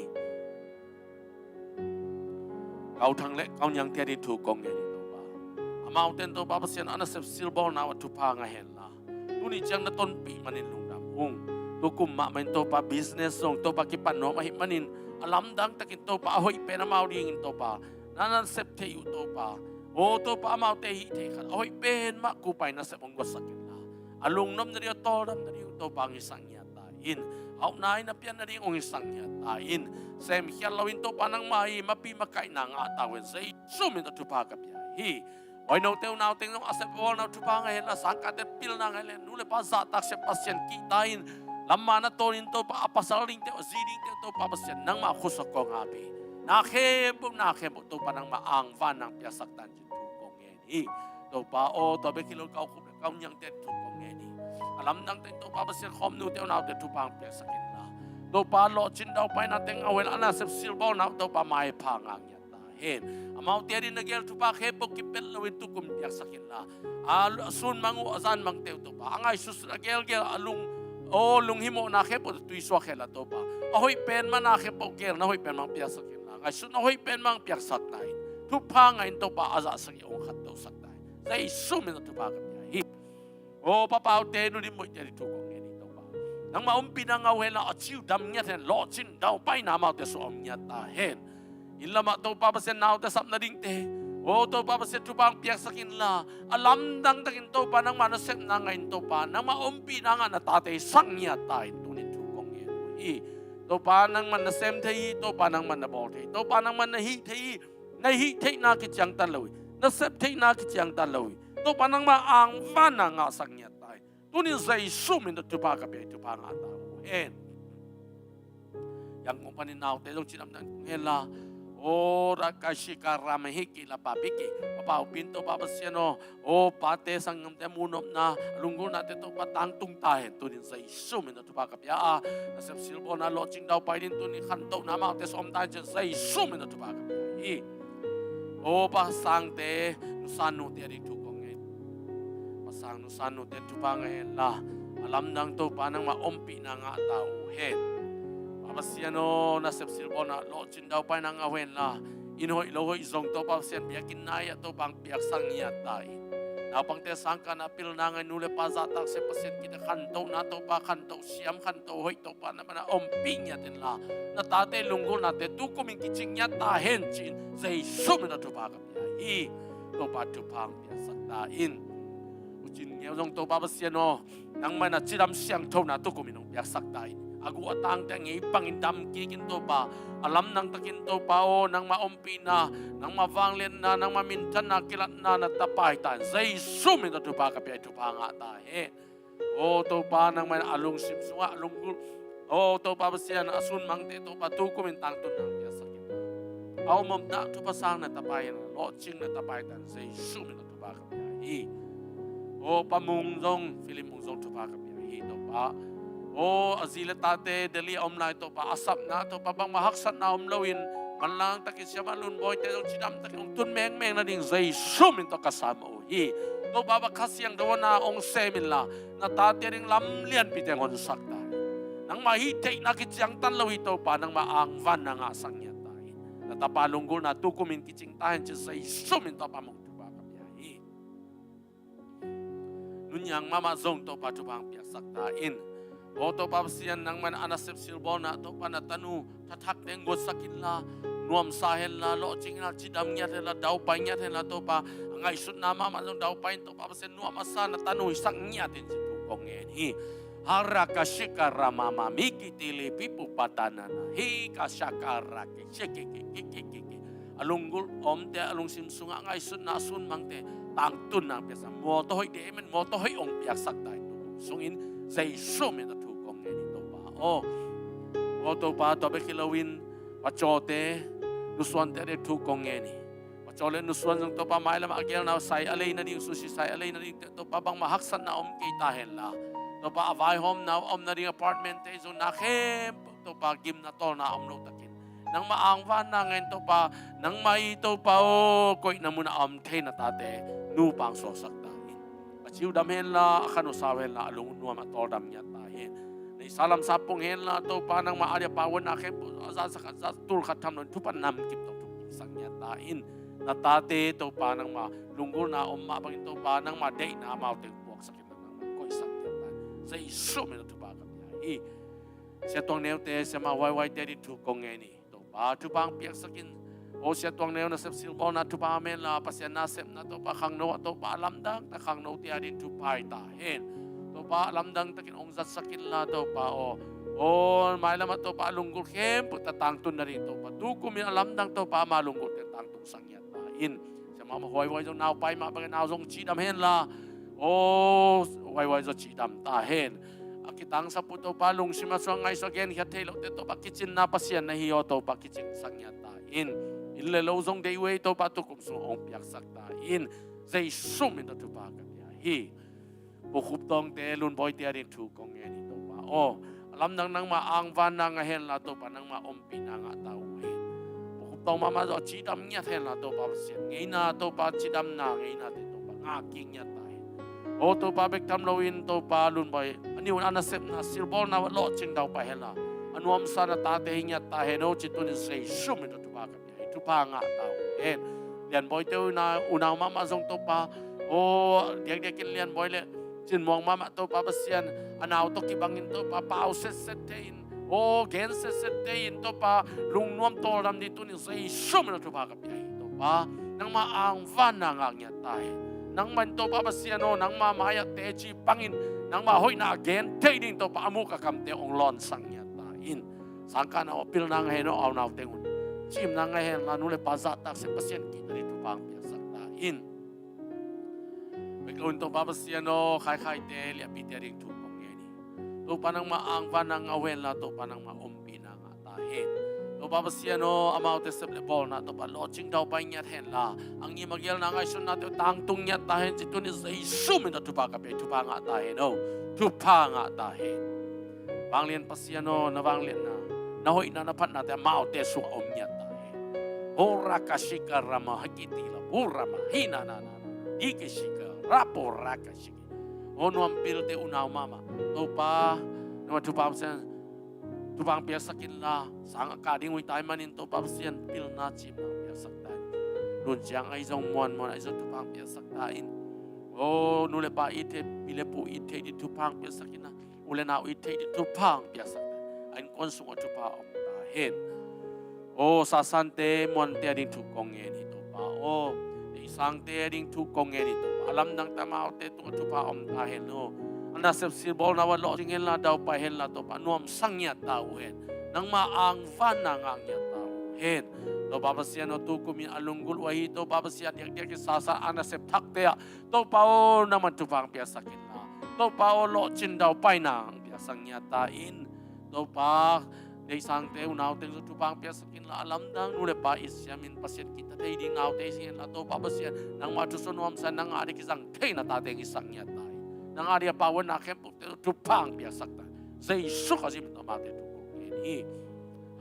Kau Thang le Kau Niangte ading thu kong ngen hi Topa. Amaute in Topa Pasian a nasep silbawlna uh ah thupha ngah henla, tuni ciang na tonpih manin lungdam ung. Tukum mahmah in Topa business zong Topa kipan nuam ahih manin a lamdang takin Topa a hoih pen amau dingin Topa na nasep thei uh Topa. Aw Topa, amaute hih thei khat a hoih pen mah kupai nasep hong guatsak inla, a lungnop nading, a tawldam nading uh Topa hong hisak ngiat ta in. Hauhna in a pian nading hong hisak ngiat ta in. Semkhiat loin Topa nangmah i mapi makaihna ngah ta uh hen. Jesu min tawh thupha ka pia hi. Uainote unaute in zong a sep a bawlna uh thupha ngah henla, sangkahte pilna ngah hen, nu le pa zahtak siam Pasian kihta in, lamma na tawnin Topa a pasal dingte uh, a zi dingte uh Topa Pasian nangmah khutsuak kong ap hi. Na khempeuh, na khempeuh Topa nangmah angvanna hong piaksak ta in ci thu kong ngen hi. Topa aw, tua bek hi lo Kau Khup le Kau Niangte thu kong ngen hi. A lamdang takin Topa Pasian khawmnute unaute thupha hong piaksak inla, Topa lawhcin daupainate ngah hen la, a nasep silbawlna uh Topa maipha ngah ngiat ta hen. Amaute ading na gel thupha khempeuh kipelh loin tukum piaksak inla, a sunmang uh, a zanmangte uh Topa a ngaihsutsut, a gelgel, a lung, aw, lunghimawhna khempeuh tuisuak henla Topa, a hoih pen mah, na khempeuh gelna hoih pen mah piaksak inla, ngaihsutna hoih pen mah piaksak ta in. Thupha ngah in Topa, a zahsak i hong khantosak ta in. Jesu min a thupha ka pia hi. Aw, papaute, nu le moite ading thu kong ngen hi Topa. Nangmah ompihna ngah uh henla, a ci uh dam ngiat hen, lawhcin daupaina amaute sungah om ngiat ta hen. Inn lamah Topa Pasian naute sap nadingte, aw Topa Pasian thupha hong piaksak inla, a lamdang takin Topa nangmah nasepna ngah in Topa, nangmah ompihna ngah na tate i sak ngiat ta in tuni thu kong ngen uh hi. Topa nangmah na sem thei hi, Topa nangmah na bawl thei hi, Topa nangmah na hih thei hi. Na hih theihna kiciangtan lo hi, na sep theihna kiciangtan lo hi. Topa nangmah angvanna ngahsak ngiat ta hi. Tunin Jesu min tawh thupha ka pia hi, thupha ngah ta uh hen. Yangon panin naute zong cidamna kong hen la, aw, rak kai si ka ram hi kei la, papi kei, papa upin Topa Pasian aw, aw, pate sanggamte mu nopna, lunggulhnate Topa tangtung ta hen. Tunin Jesu min tawh thupha ka pia a, nasep silbawlna lawhcing daupai ding tunin khantohna amaute sungah om ta hen ci-in Jesu min tawh thupha ka pia hi. Aw, pasangte, nusanute ading thu kong ngen. Pasang nusanute thupha ngah hen la, a lamdang Topa nangmah ompihna ngah ta uh hen. Pa Pasian aw, nasep silbawlna lawhcin daupaina ngah uh hen la, inn hoih lo hoih zong Topa Pasian biakinn nai-ah Topa hong piaksak ngiat ta in. Naupangte sangkahna pilna ngah in, nu le pa zahtak siam Pasian kihta, khantohna Topa, khantoh siam, khantoh hoih Topa nangmah na ompih ngiat in la, na tate lunggulhnate tukum in kicing ngiat ta hen ci-in Jesu min tawh thupha ka pia hi. Topa thupha hong piaksak ta in. U Cin Ngeu zong Topa Pasian aw, nangmah na cidam siangthona tukum in hong piaksak ta in. A guh a tangte a ngei bangin dam kik in Topa, a lamdang takin Topa aw, nangmah ompihna, nangmah vangliatna, nangmah minthanna, kilatna na tapai ta in. Jesu min tawh thupha ka pia hi, thupha ngah ta hen. Aw Topa, nangmah in a lungsim sungah a lunggulh, aw Topa Pasian, a sunmangte Topa tukum in tangtunna hong piaksak in. A om omna thupha sang na tapai in, lawhcing na tapai ta in. Jesu min tawh thupha ka pia hi. Aw Pa Mung zong, Philip Mung zong thupha ka pia hi Topa. Aw a zi le tate Delhi a om lai Topa, a sapna Topa bangmah haksatna om loin manlang takin Siamah Lun Bawi te zong cidam takin hong tun mengmeng nading Jesu min tawh ka sam uh hi. Topa bang Kha Siangtho na hong sem inla, na tate a ding lam lianpite hong honsak ta. Nangmah hih theihna kiciangtan lo hi Topa, nangmah angvanna ngahsak ngiat ta in. Na tapa lunggulhna tukumin kicing ta hen ci Jesu min tawh Pa Mung thupha ka pia hi. Nunniang mahmah zong Topa thupha hong piaksak ta in. Aw Topa Pasian, nangman a nasep silbawlna Topa na tanu thathak teng guatsak inla, nuamsa henla, lawhcing henla, cidam ngiat henla, daupai ngiat henla Topa, a ngaihsutna mahmah zong daupai in Topa Pasian, nuam a sa na tanu hisak ngiat in ci thu kong ngen hi. Harakashika ramamamiki tili pipu patanana hika shaka rakishiki. A lunggulh omte a lungsim sungah ngaihsutna a sunmangte tangtunna piaksak, mawtaw hoih deh men mawtaw hoih hong piaksak ta in tukum sungin Jesu min a thu kong ngen hi Topa aw. Aw Topa, tua bek hi loin pacawte nusuante a ding thu kong ngen hi. Pacaw le nusuan zong Topa mailam a gelna sai a lei nading, sushi sai a lei nading te Topa bangmah haksatna om kei ta henla, Topa a vaihawmna a om nading apartment te zong na khempeuh Topa gimna tawlna a om lo takin nangmah angvanna ngen Topa, nangmah i Topa aw koihna mun a om thei na tate nupa hong suaksak ta in. A ciu dam henla, a khan uh sau henla, a lung uh nuam a tawldam ngiat ta hen. Na i sa lam sa pung henla Topa, nangmah a dia pa uanna khempeuh a za sa khat za tul khat tham loin thupha nam kip tawh thupha kiksak ngiat ta in. Na tate Topa nangmah lunggulhna om mah bangin Topa nangmah deihna amau teng puaksak in nangmah koihsak ngiat ta in. Jesu min a thupha ka pia hi. Sia Tuang Neu te, Siamah Huai Huai te a ding thu kong ngen hi Topa, thupha hong piaksak in. Aw Sia Tuang Neu nasep silbawlna thupha om henla, Pasian nasepna Topa khangno ah Topa a lamdang ta khangno te a ding thupha hi ta hen. Topa a lamdang takin hong zatsak inla Topa aw. Aw mailam ah Topa a lunggulh khempeuh ta tangtun nading Topa tukumin a lamdang Topa ama lunggulhte tangtungsak ngiat ta in. Siamah Huai Huai zong naupai mah bangin nau zong cidam henla, aw Huai Huai zong cidam ta hen. A kitangsap uh Topa lungsim a suang ngaihsut a genkhiat thei lote Topa kicinna Pasian na hi aw Topa kicingsak ngiat ta in. Inn le lo zong deih uh ei Topa tukum sung hong piaksak ta in. Jesu min tawh thupha ka pia hi. Pu Khup Tawng te, Lun Bawi te a ding thu kong ngen hi Topa aw. A lamdang nangmah angvanna ngah henla Topa nangmah ompihna ngah ta uh hen. Pu Khup Tawng mahmah zong a cidam ngiat henla Topa Pasian, ngeina Topa cidamna ngeina te Topa ngah kik ngiat ta hen. Aw Topa bek tham loin Topa Lun Bawi a niun a nasepna silbawlna lawhcing daupai henla, a nuamsa na tate hi ngiat ta hen aw ci tunin Jesu min tawh thupha ka pia hi. Thupha ngah ta uh hen. Lian Bawi te unau, unau mahmah zong Topa aw diakdiakin Lian Bawi le Cin Muang mahmah Topa Pasian, a nau tawh kibangin Topa pau setset thei in, aw gen setset thei in Topa lungnuam tawldam ding tunin Jesu min a thupha ka pia hi Topa. Nangmah angvanna ngah ngiat ta hen. Nangmah in Topa Pasian aw nangmah mai-ah teci pangin nangmah hoihna a gen thei ding Topa a muk a kamte hong lawnsak ngiat ta in. Sangkahna aw pilna ngah hen aw, aunau teng un cimna ngah henla, nu le pa zahtak seh Pasian kihta ding thupha hong piaksak ta in. Bek loin Topa Pasian aw, khaikhaite liahpite a ding thu kong ngen hi. Topa nangmah angvanna ngah uh henla Topa nangmah ompihna ngah ta hen. Topa Pasian aw amaute sep le bawlna Topa lawhcing daupai ngiat henla, a ngim a gelna ngaihsutnate uh tangtung ngiat ta hen ci tunin Jesu min tawh thupha ka pia hi. Thupha ngah ta hen aw. Thupha ngah ta hen. Vanglian Pasian aw na vangliatna, na hoihna, na phatnate amaute sungah om ngiat ta hen. Horakashika rama hakitila purama hina na na na ikishika raporakashiki. Aw nuam pilte unau mahmah Topa nangmah thupha Pasian, thupha hong piaksak inla, sang a kah ding uh hi tai manin Topa Pasian pilna cimna hong piaksak ta in. Lun ciang ahi zong muanmuan ahi zong thupha hong piaksak ta in. Aw nu le pa it thei, pi le pu it thei ding thupha hong piaksak inla, u le nau it thei ding thupha hong piaksak ta in. A innkuan sungah thupha om ta hen. Aw sasante muante a ding thu kong ngen hi Topa aw. Deihsangte a ding thu kong ngen hi Topa. A lamdang ta amaute tungah thupha om ta hen aw. A nasep silbawlna uh a lawhcing henla, daupai henla Topa nuamsa ngiat ta uh hen. Nangmah angvanna ngah ngiat ta uh hen. Topa Pasian aw tukumin a lunggulh uh ahi Topa Pasian diakdiakin sasa a nasep thakte ah Topa aw nangman thupha hong piaksak inla, Topa aw lawhcin daupaina hong piaksak ngiat ta in. Topa Deihsangte, unaute zong thupha hong piaksak inla, a lamdang nu le pa it siamin Pasian kihta thei ding naute hi siamin la, Topa Pasian, nangmah thusuah nuamsa in nang a ding kizang thei na tate hong hisak ngiat ta in. Nang a ding a pau a na khempeuhte thupha hong piaksak ta in. Jesu Khazih min tawh amaute thu kong ngen hi.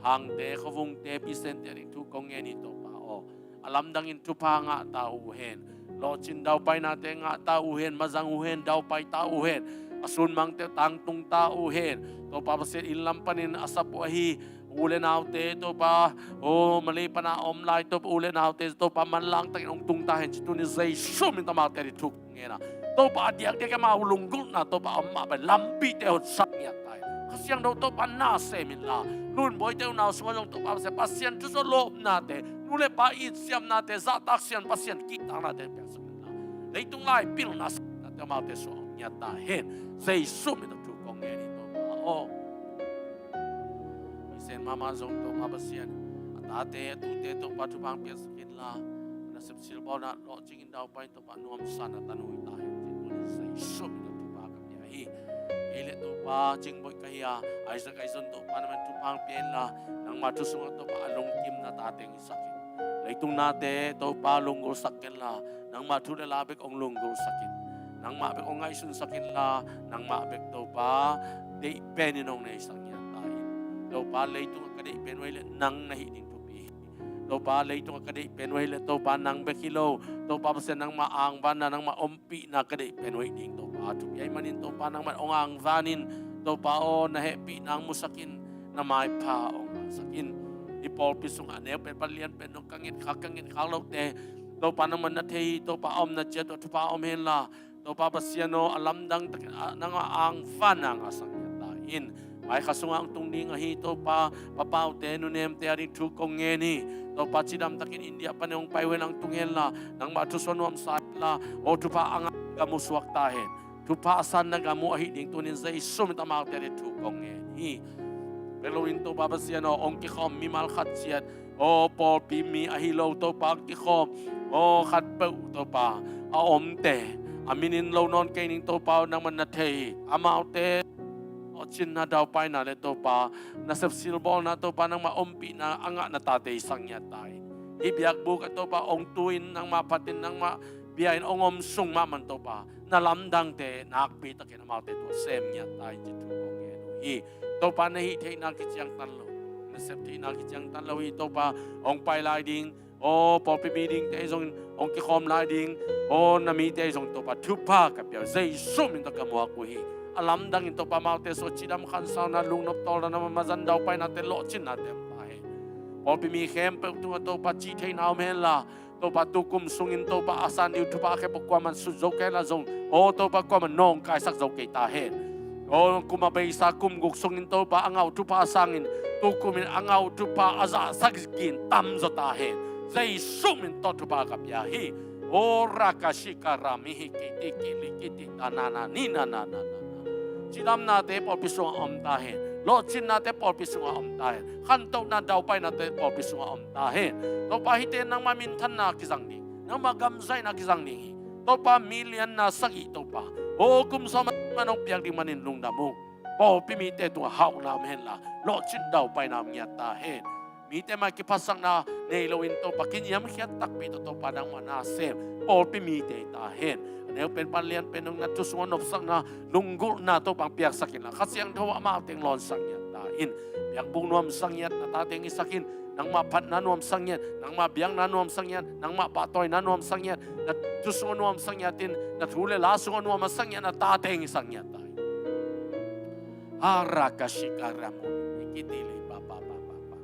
Hangte, khuavungte, Pi Sente a ding thu kong ngen hi Topa aw. A lamdangin thupha ngah ta uh hen. Lawhcin daupainate ngah ta uh hen, mazang uh hen, daupai ta uh hen. A sunmangte tangtung ta uh hen. Topa Pasian, inn lam panin a sap uh ahi u le naute Topa, aw, Malay pana om lai Topa, u le naute Topa, manlang takin hong tung ta hen ci tuni Jesu min tawh amaute a ding thu ngen a. Topa, a diakdiak amau lunggulhna Topa, a om mah bang lampite hong sak ngiat ta in. Kha Siangtho Topa na sem inla, lunbawite unau sungah zong Topa Pasian, Pasian thusuah lawpnate, nu le pa it siamnate, zahtak siam Pasian kihtaknate piaksak inla, leitung lai pilna saknate amaute suah ngiat ta hen. Jesu min tawh thu kong ngen hi Topa aw. Pi Sen mahmah zong Topa Pasian, a tate, a tute Topa thupha hong piaksak inla, nasep silbawlna lawhcingin daupai in Topa nuamsa na tanu hi ta hen ci tuni Jesu min tawh thupha ka pia hi. Kei le Topa Cingboih ka hi a, Isaac Aizon Topa nangman thupha hong pia inla, nangmah thu sungah Topa a lungkim na tate hong hisak in. Leitung nate Topa lunggulhsak kenla, nangmah thu le la bek hong lunggulhsak in. Nangmah bek hong ngaihsunsak inla, nangmah bek Topa deih penin hong neisak ngiat ta in. Topa, leitungah ka deih pen uh ahih leh nang na hih ding thupi hi. Topa, leitungah ka deih pen uh ahih leh Topa nang bek hi lo, Topa Pasian, nangmah angvanna, nangmah ompihna ka deih pen uh ahih ding Topa thupi ahih manin Topa nangmah hong angvan in. Topa aw, na hehpihna hong musak in, na maipha hong ngahsak in. Hih pawlpi sungah a neu pen pan lian pen dong ka ngetkhak, ka ngetkhak lote Topa nangmah na thei hi. Topa a omna ciat uh ah thupha om henla, Topa Pasian aw, a lamdang takin a, nangmah angvanna ngahsak ngiat ta in. Mai kha sungah hong tung ding ahi Topa, Pa Paute, Nu Nemte a ding thu kong ngen hi. Topa cidam takin India panin hong pai uh hen, hong tung henla, nangmah thusuah nuamsa inla, aw, thupha a ngah gam uh suak ta hen. Thupha a sanna gam uh ahih ding tunin Jesu min tawh amaute a ding thu kong ngen hi. Bek loin Topa Pasian aw, hong kikhawm mimal khat ciat, aw, pawlpi mi ahi lo Topa hong kikhawm, aw, khatpeuh Topa a omte, a minin lo nawn kei ning Topa aw, nangmah na thei hi. Amaute lawhcinna, daupaina le Topa nasep silbawlna Topa nangmah ompihna a ngah na tate hisak ngiat ta in. Hih biakbuk ah Topa hong tu-in, nangmah phatin, nangmah bia-in hong om sung mahmah in Topa na lamdangte nakpi takin amaute tawh sem ngiat ta in ci thu kong ngen uh hi. Topa, na hih theihna kiciangtan lo, na sep theihna kiciangtan lo hi Topa. Hong pai lai ding, aw, pawlpi mi dingte ahi zongin, hong kikhawm lai ding, aw, na mite ahi zongin Topa thupha ka pia uh, Jesu min tawh ka muak uh hi. A lamdangin Topa amaute suah cidam, khansauna, lungnop tawlna, na mazan daupainate, lawhcinnate om ta hen. Pawlpi mi khempeuh tungah Topa cih theihna om henla, Topa tukum sungin Topa a san ding uh thupha khempeuh kuaman sut zo kei la zong, aw Topa, kuaman nawngkaisak zo kei ta hen. Aw, kum a beisa kum guk sungin Topa a ngah uh thupha sangin tukumin a ngah uh thupha a zahsak gin tam zaw ta hen. Jesu min tawh thupha ka pia hi. Aw, rakashika rami hi kiti kili kiti ta na na ni na na na na na. Cidamnate pawlpi sungah om ta hen. Lawhcinnate pawlpi sungah om ta hen. Khantohna, daupainate pawlpi sungah om ta hen. Topa, hihte nangmah minthanna kizang ding, nangmah gamzaihna kizang ding hi. Topa, mi lianna sagih Topa, aw, kum sawm a nong piak ding manin lungdam ung. Pawlpi mite tungah hauhna om henla, lawhcin daupaina om ngiat ta hen. Mite mai kiphatsakna nei loin Topa kiniamkhiat takpi tawh Topa nangmah na sem pawlpi mite hi ta hen. A neu pen pan lian pen dong na thu sungah nopsakna, lunggulhna Topa hong piaksak inla, Kha Siangtho amau teng lawnsak ngiat ta in. Biakbuk nuamsak ngiat na tate hong hisak in. Nangmah phatna nuamsak ngiat, nangmah biakna nuamsak ngiat, nangmah pahtawina nuamsak ngiat, na thu sungah nuamsak ngiat in, na thu le la sungah nuamsak ngiat na tate hong hisak ngiat ta in. Harakashika ramun ikitili pa pa pa pa pa.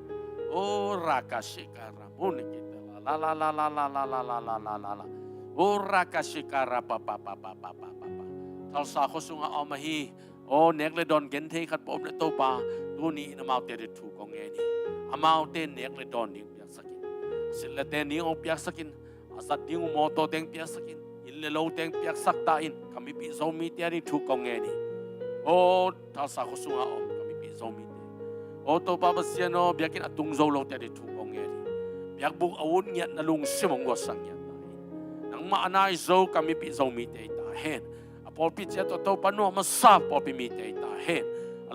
O rakashika ramun ikitila la la la la la la la la la la la la. O rakashika ra pa pa pa pa pa pa pa pa. Tulsa khua sungah a om ahi, aw, nek le dawn genthei khat pa om le Topa, tuni in amaute a ding thu kong ngen hi. Amaute nek le dawn ding piaksak in. A silh le ten ding hong piaksak in. A zat ding uh mawtaw teng piaksak in. Inn le lo teng piaksak ta in. Ka mipih Zomite a ding thu kong ngen hi. Aw, Tulsa khua sungah a om ka mipih Zomite, aw Topa Pasian aw, biakinn a tung zo lote a ding thu kong ngen hi. Biakbuk a ut ngiat na lungsim hong guansak ngiat ta in. Nangmah a nai zo ka mipih Zomite hi ta hen. A pawlpi ciat tawh Topa nuam a sa pawlpi mite hi ta hen. A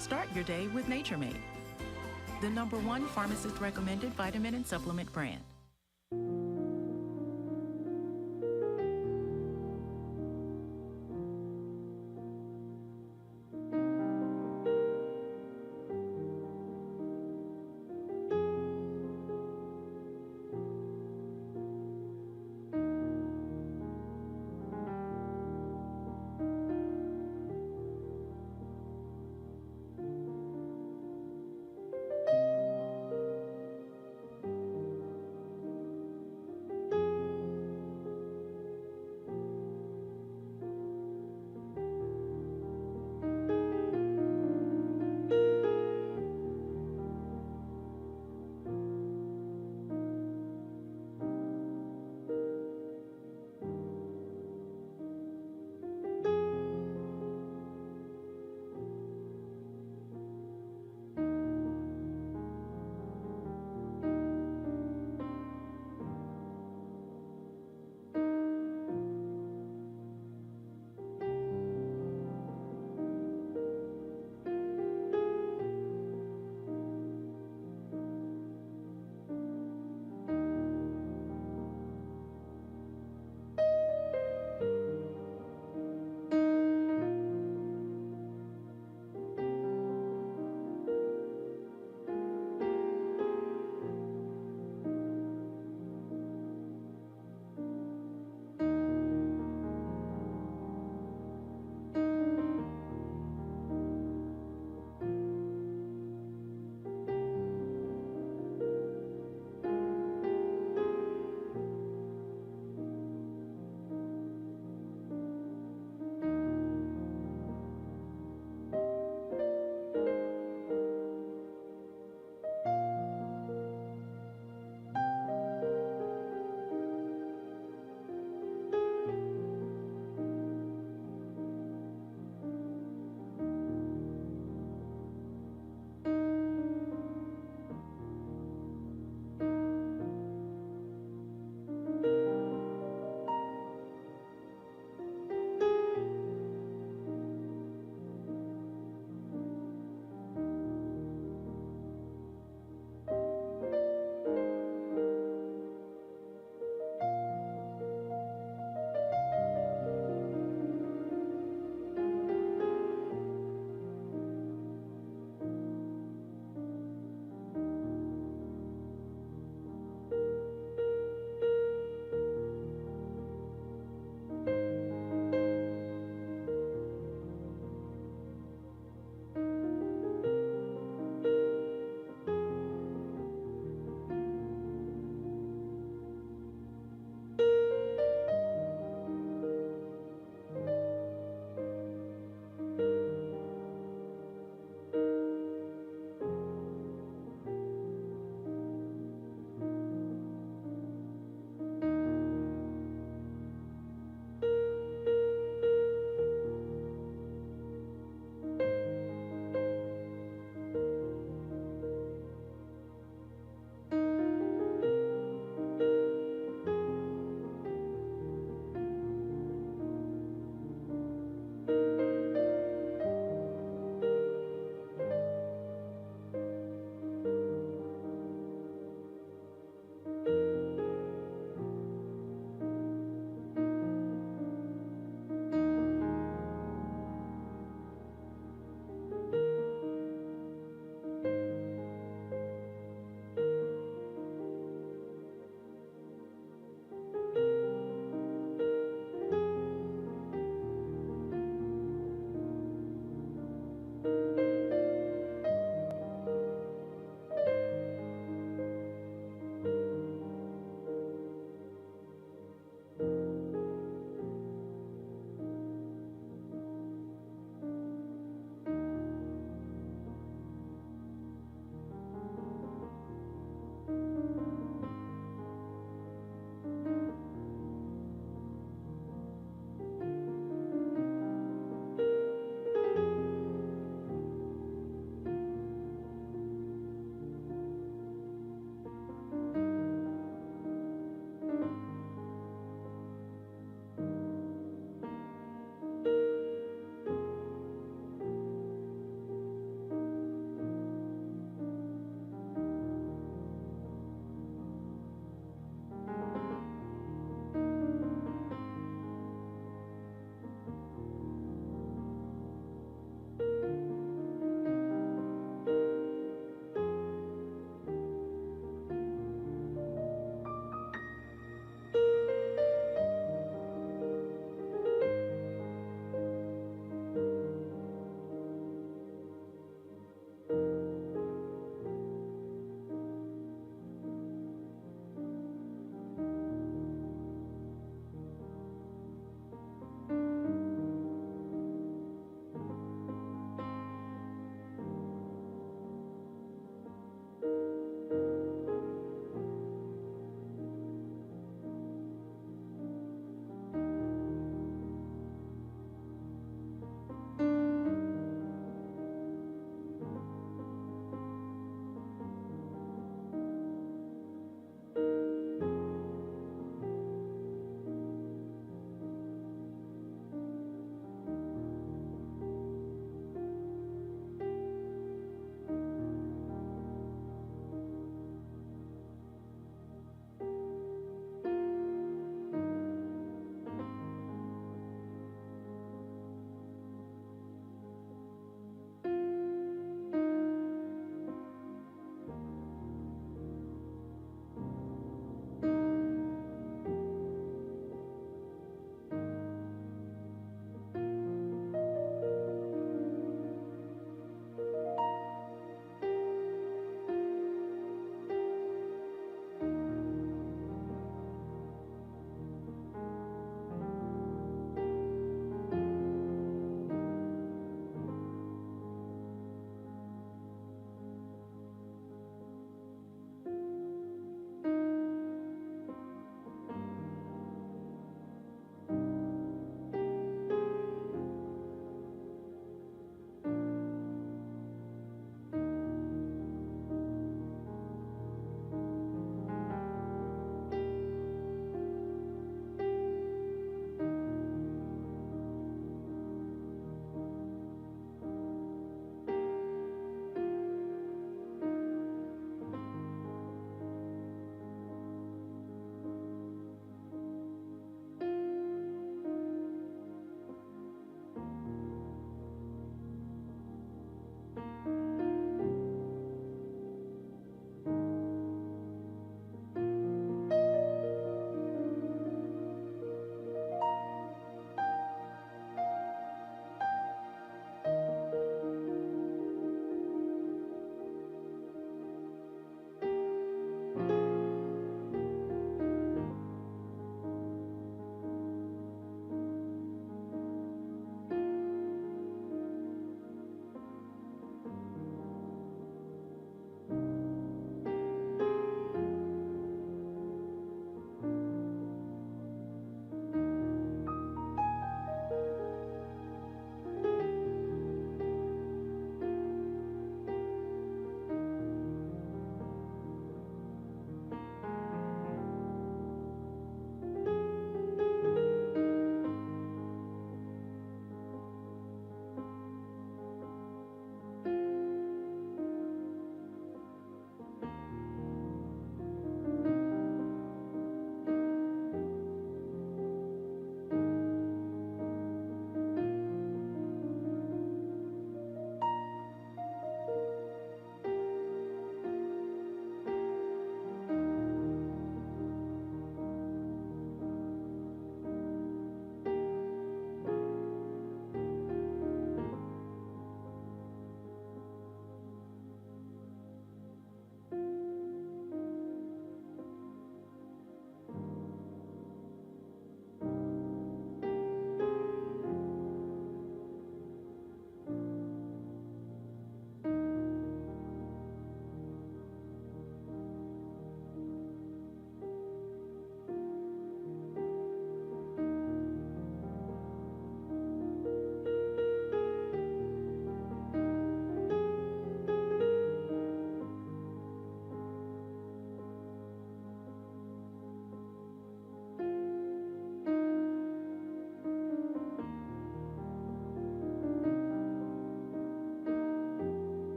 Start your day with Nature Made, the number one pharmacist recommended vitamin and supplement brand.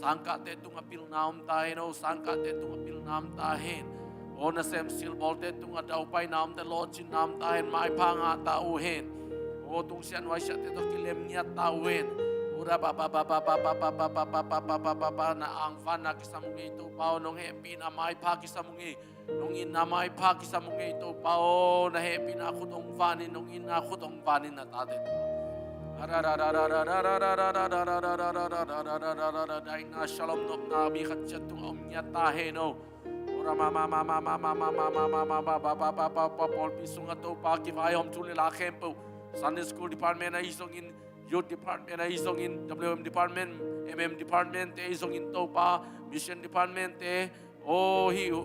Sangkahte tungah pilna om ta hen aw, sangkahte tungah pilna om ta hen. Aw nasem silbawlte tungah daupaina omte lawhcinna om ta hen, maipha ngah ta uh hen. Aw tungsiah nuaisiahte tawh kilem ngiat ta uh hen. Ura ba ba ba ba ba ba ba ba ba ba ba ba ba ba ba na angvanna kisam uh ngei Topa aw, nong hehpihna maipha kisam uh ngei. Nong itna maipha kisam uh ngei Topa aw, na hehpihna khut hong vanin, nong itna khut hong vanin na tate tungah. Daina shalom nopna mi khat ciat tungah om ngiat ta hen aw. Ora ma ma ma ma ma ma ma ma ma ma ma ma ba ba ba ba ba ba pawlpi sungah Topa kivaihawm thu le la khempeuh, Sunday School Department ahi zongin, Youth Department ahi zongin, W M Department, M M Department te ahi zongin Topa, Mission Department te, aw hih uh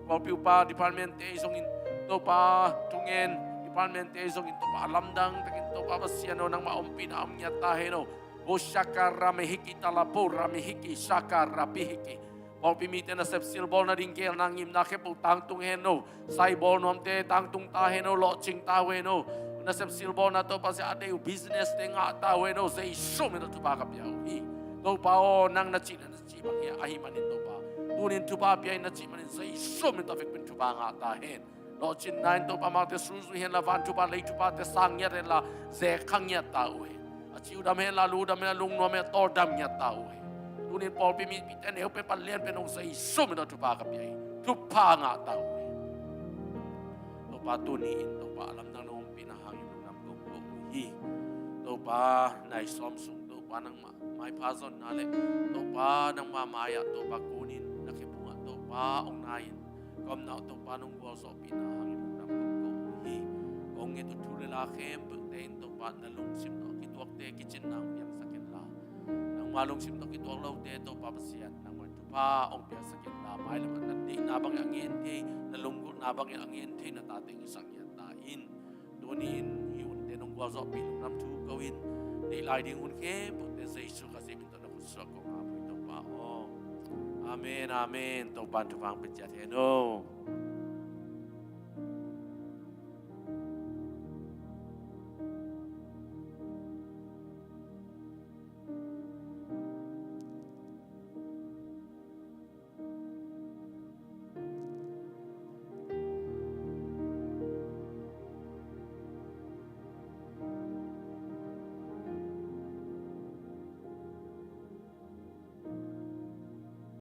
pawlpi upa department te ahi zongin Topa, thungen department te ahi zongin Topa, a lamdang takin Topa Pasian aw nangmah ompihna om ngiat ta hen aw. Aw shaka ramehiki talapo ramehiki shaka rapihiki. Pawlpi mite nasep silbawl nading geelna ngimna khempeuh tangtung hen aw. Sai bawl nuamte tangtung ta hen aw, lawhcing ta uh hen aw. Nasep silbawlna Topa sia a deih uh business te ngah ta uh hen aw. Jesu min tawh thupha ka pia uh hi. Topa aw nang na cih na cih bang hi a, ahih manin Topa, tunin thupha pia in na cih manin Jesu min tawh a vekpi in thupha ngah ta hen. Lawhcinna in Topa amaute suzui hen la, van thupha lei thuphate sang ngiat hen la, zek kha ngiat ta uh hen. A ci uh dam hen la, lu dam hen la, lungnuam hen la, tawldam ngiat ta uh hen. Tunin pawlpi mipite neu pen pan lian pen hong Jesu min tawh thupha ka pia hi. Thupha ngah ta uh hen. Topa tuni in Topa a lamdang na ompihna hangin lungdam kong ko uh hi. Topa nai sawm sung Topa nangmah maipha zonna le Topa nangmah mai-ah Topa kunin na khe pungah Topa hong nai in ka omna uh Topa nong gualzawhpihna hangin lungdam kong ko uh hi. Kong nget uh thu le la khempeuhte in Topa na lungsim tawh kituakte kicin nang piangsak hen la, nangmah lungsim tawh kituak lote Topa Pasian nangmah in thupha hong piangsak hen la, mailam ah na deihna bangin a ngen thei, na lunggulhna bangin a ngen thei na tate hong hisak ngiat ta in. Tuni in hih hunte nong gualzawhpih lungdam thu ko in, deih lai ding hun khempeuhte Jesu Khazih min tawh na khut suah kong ap uh hi Topa aw. Amen, amen. Topa in thupha hong pia ciat hen aw.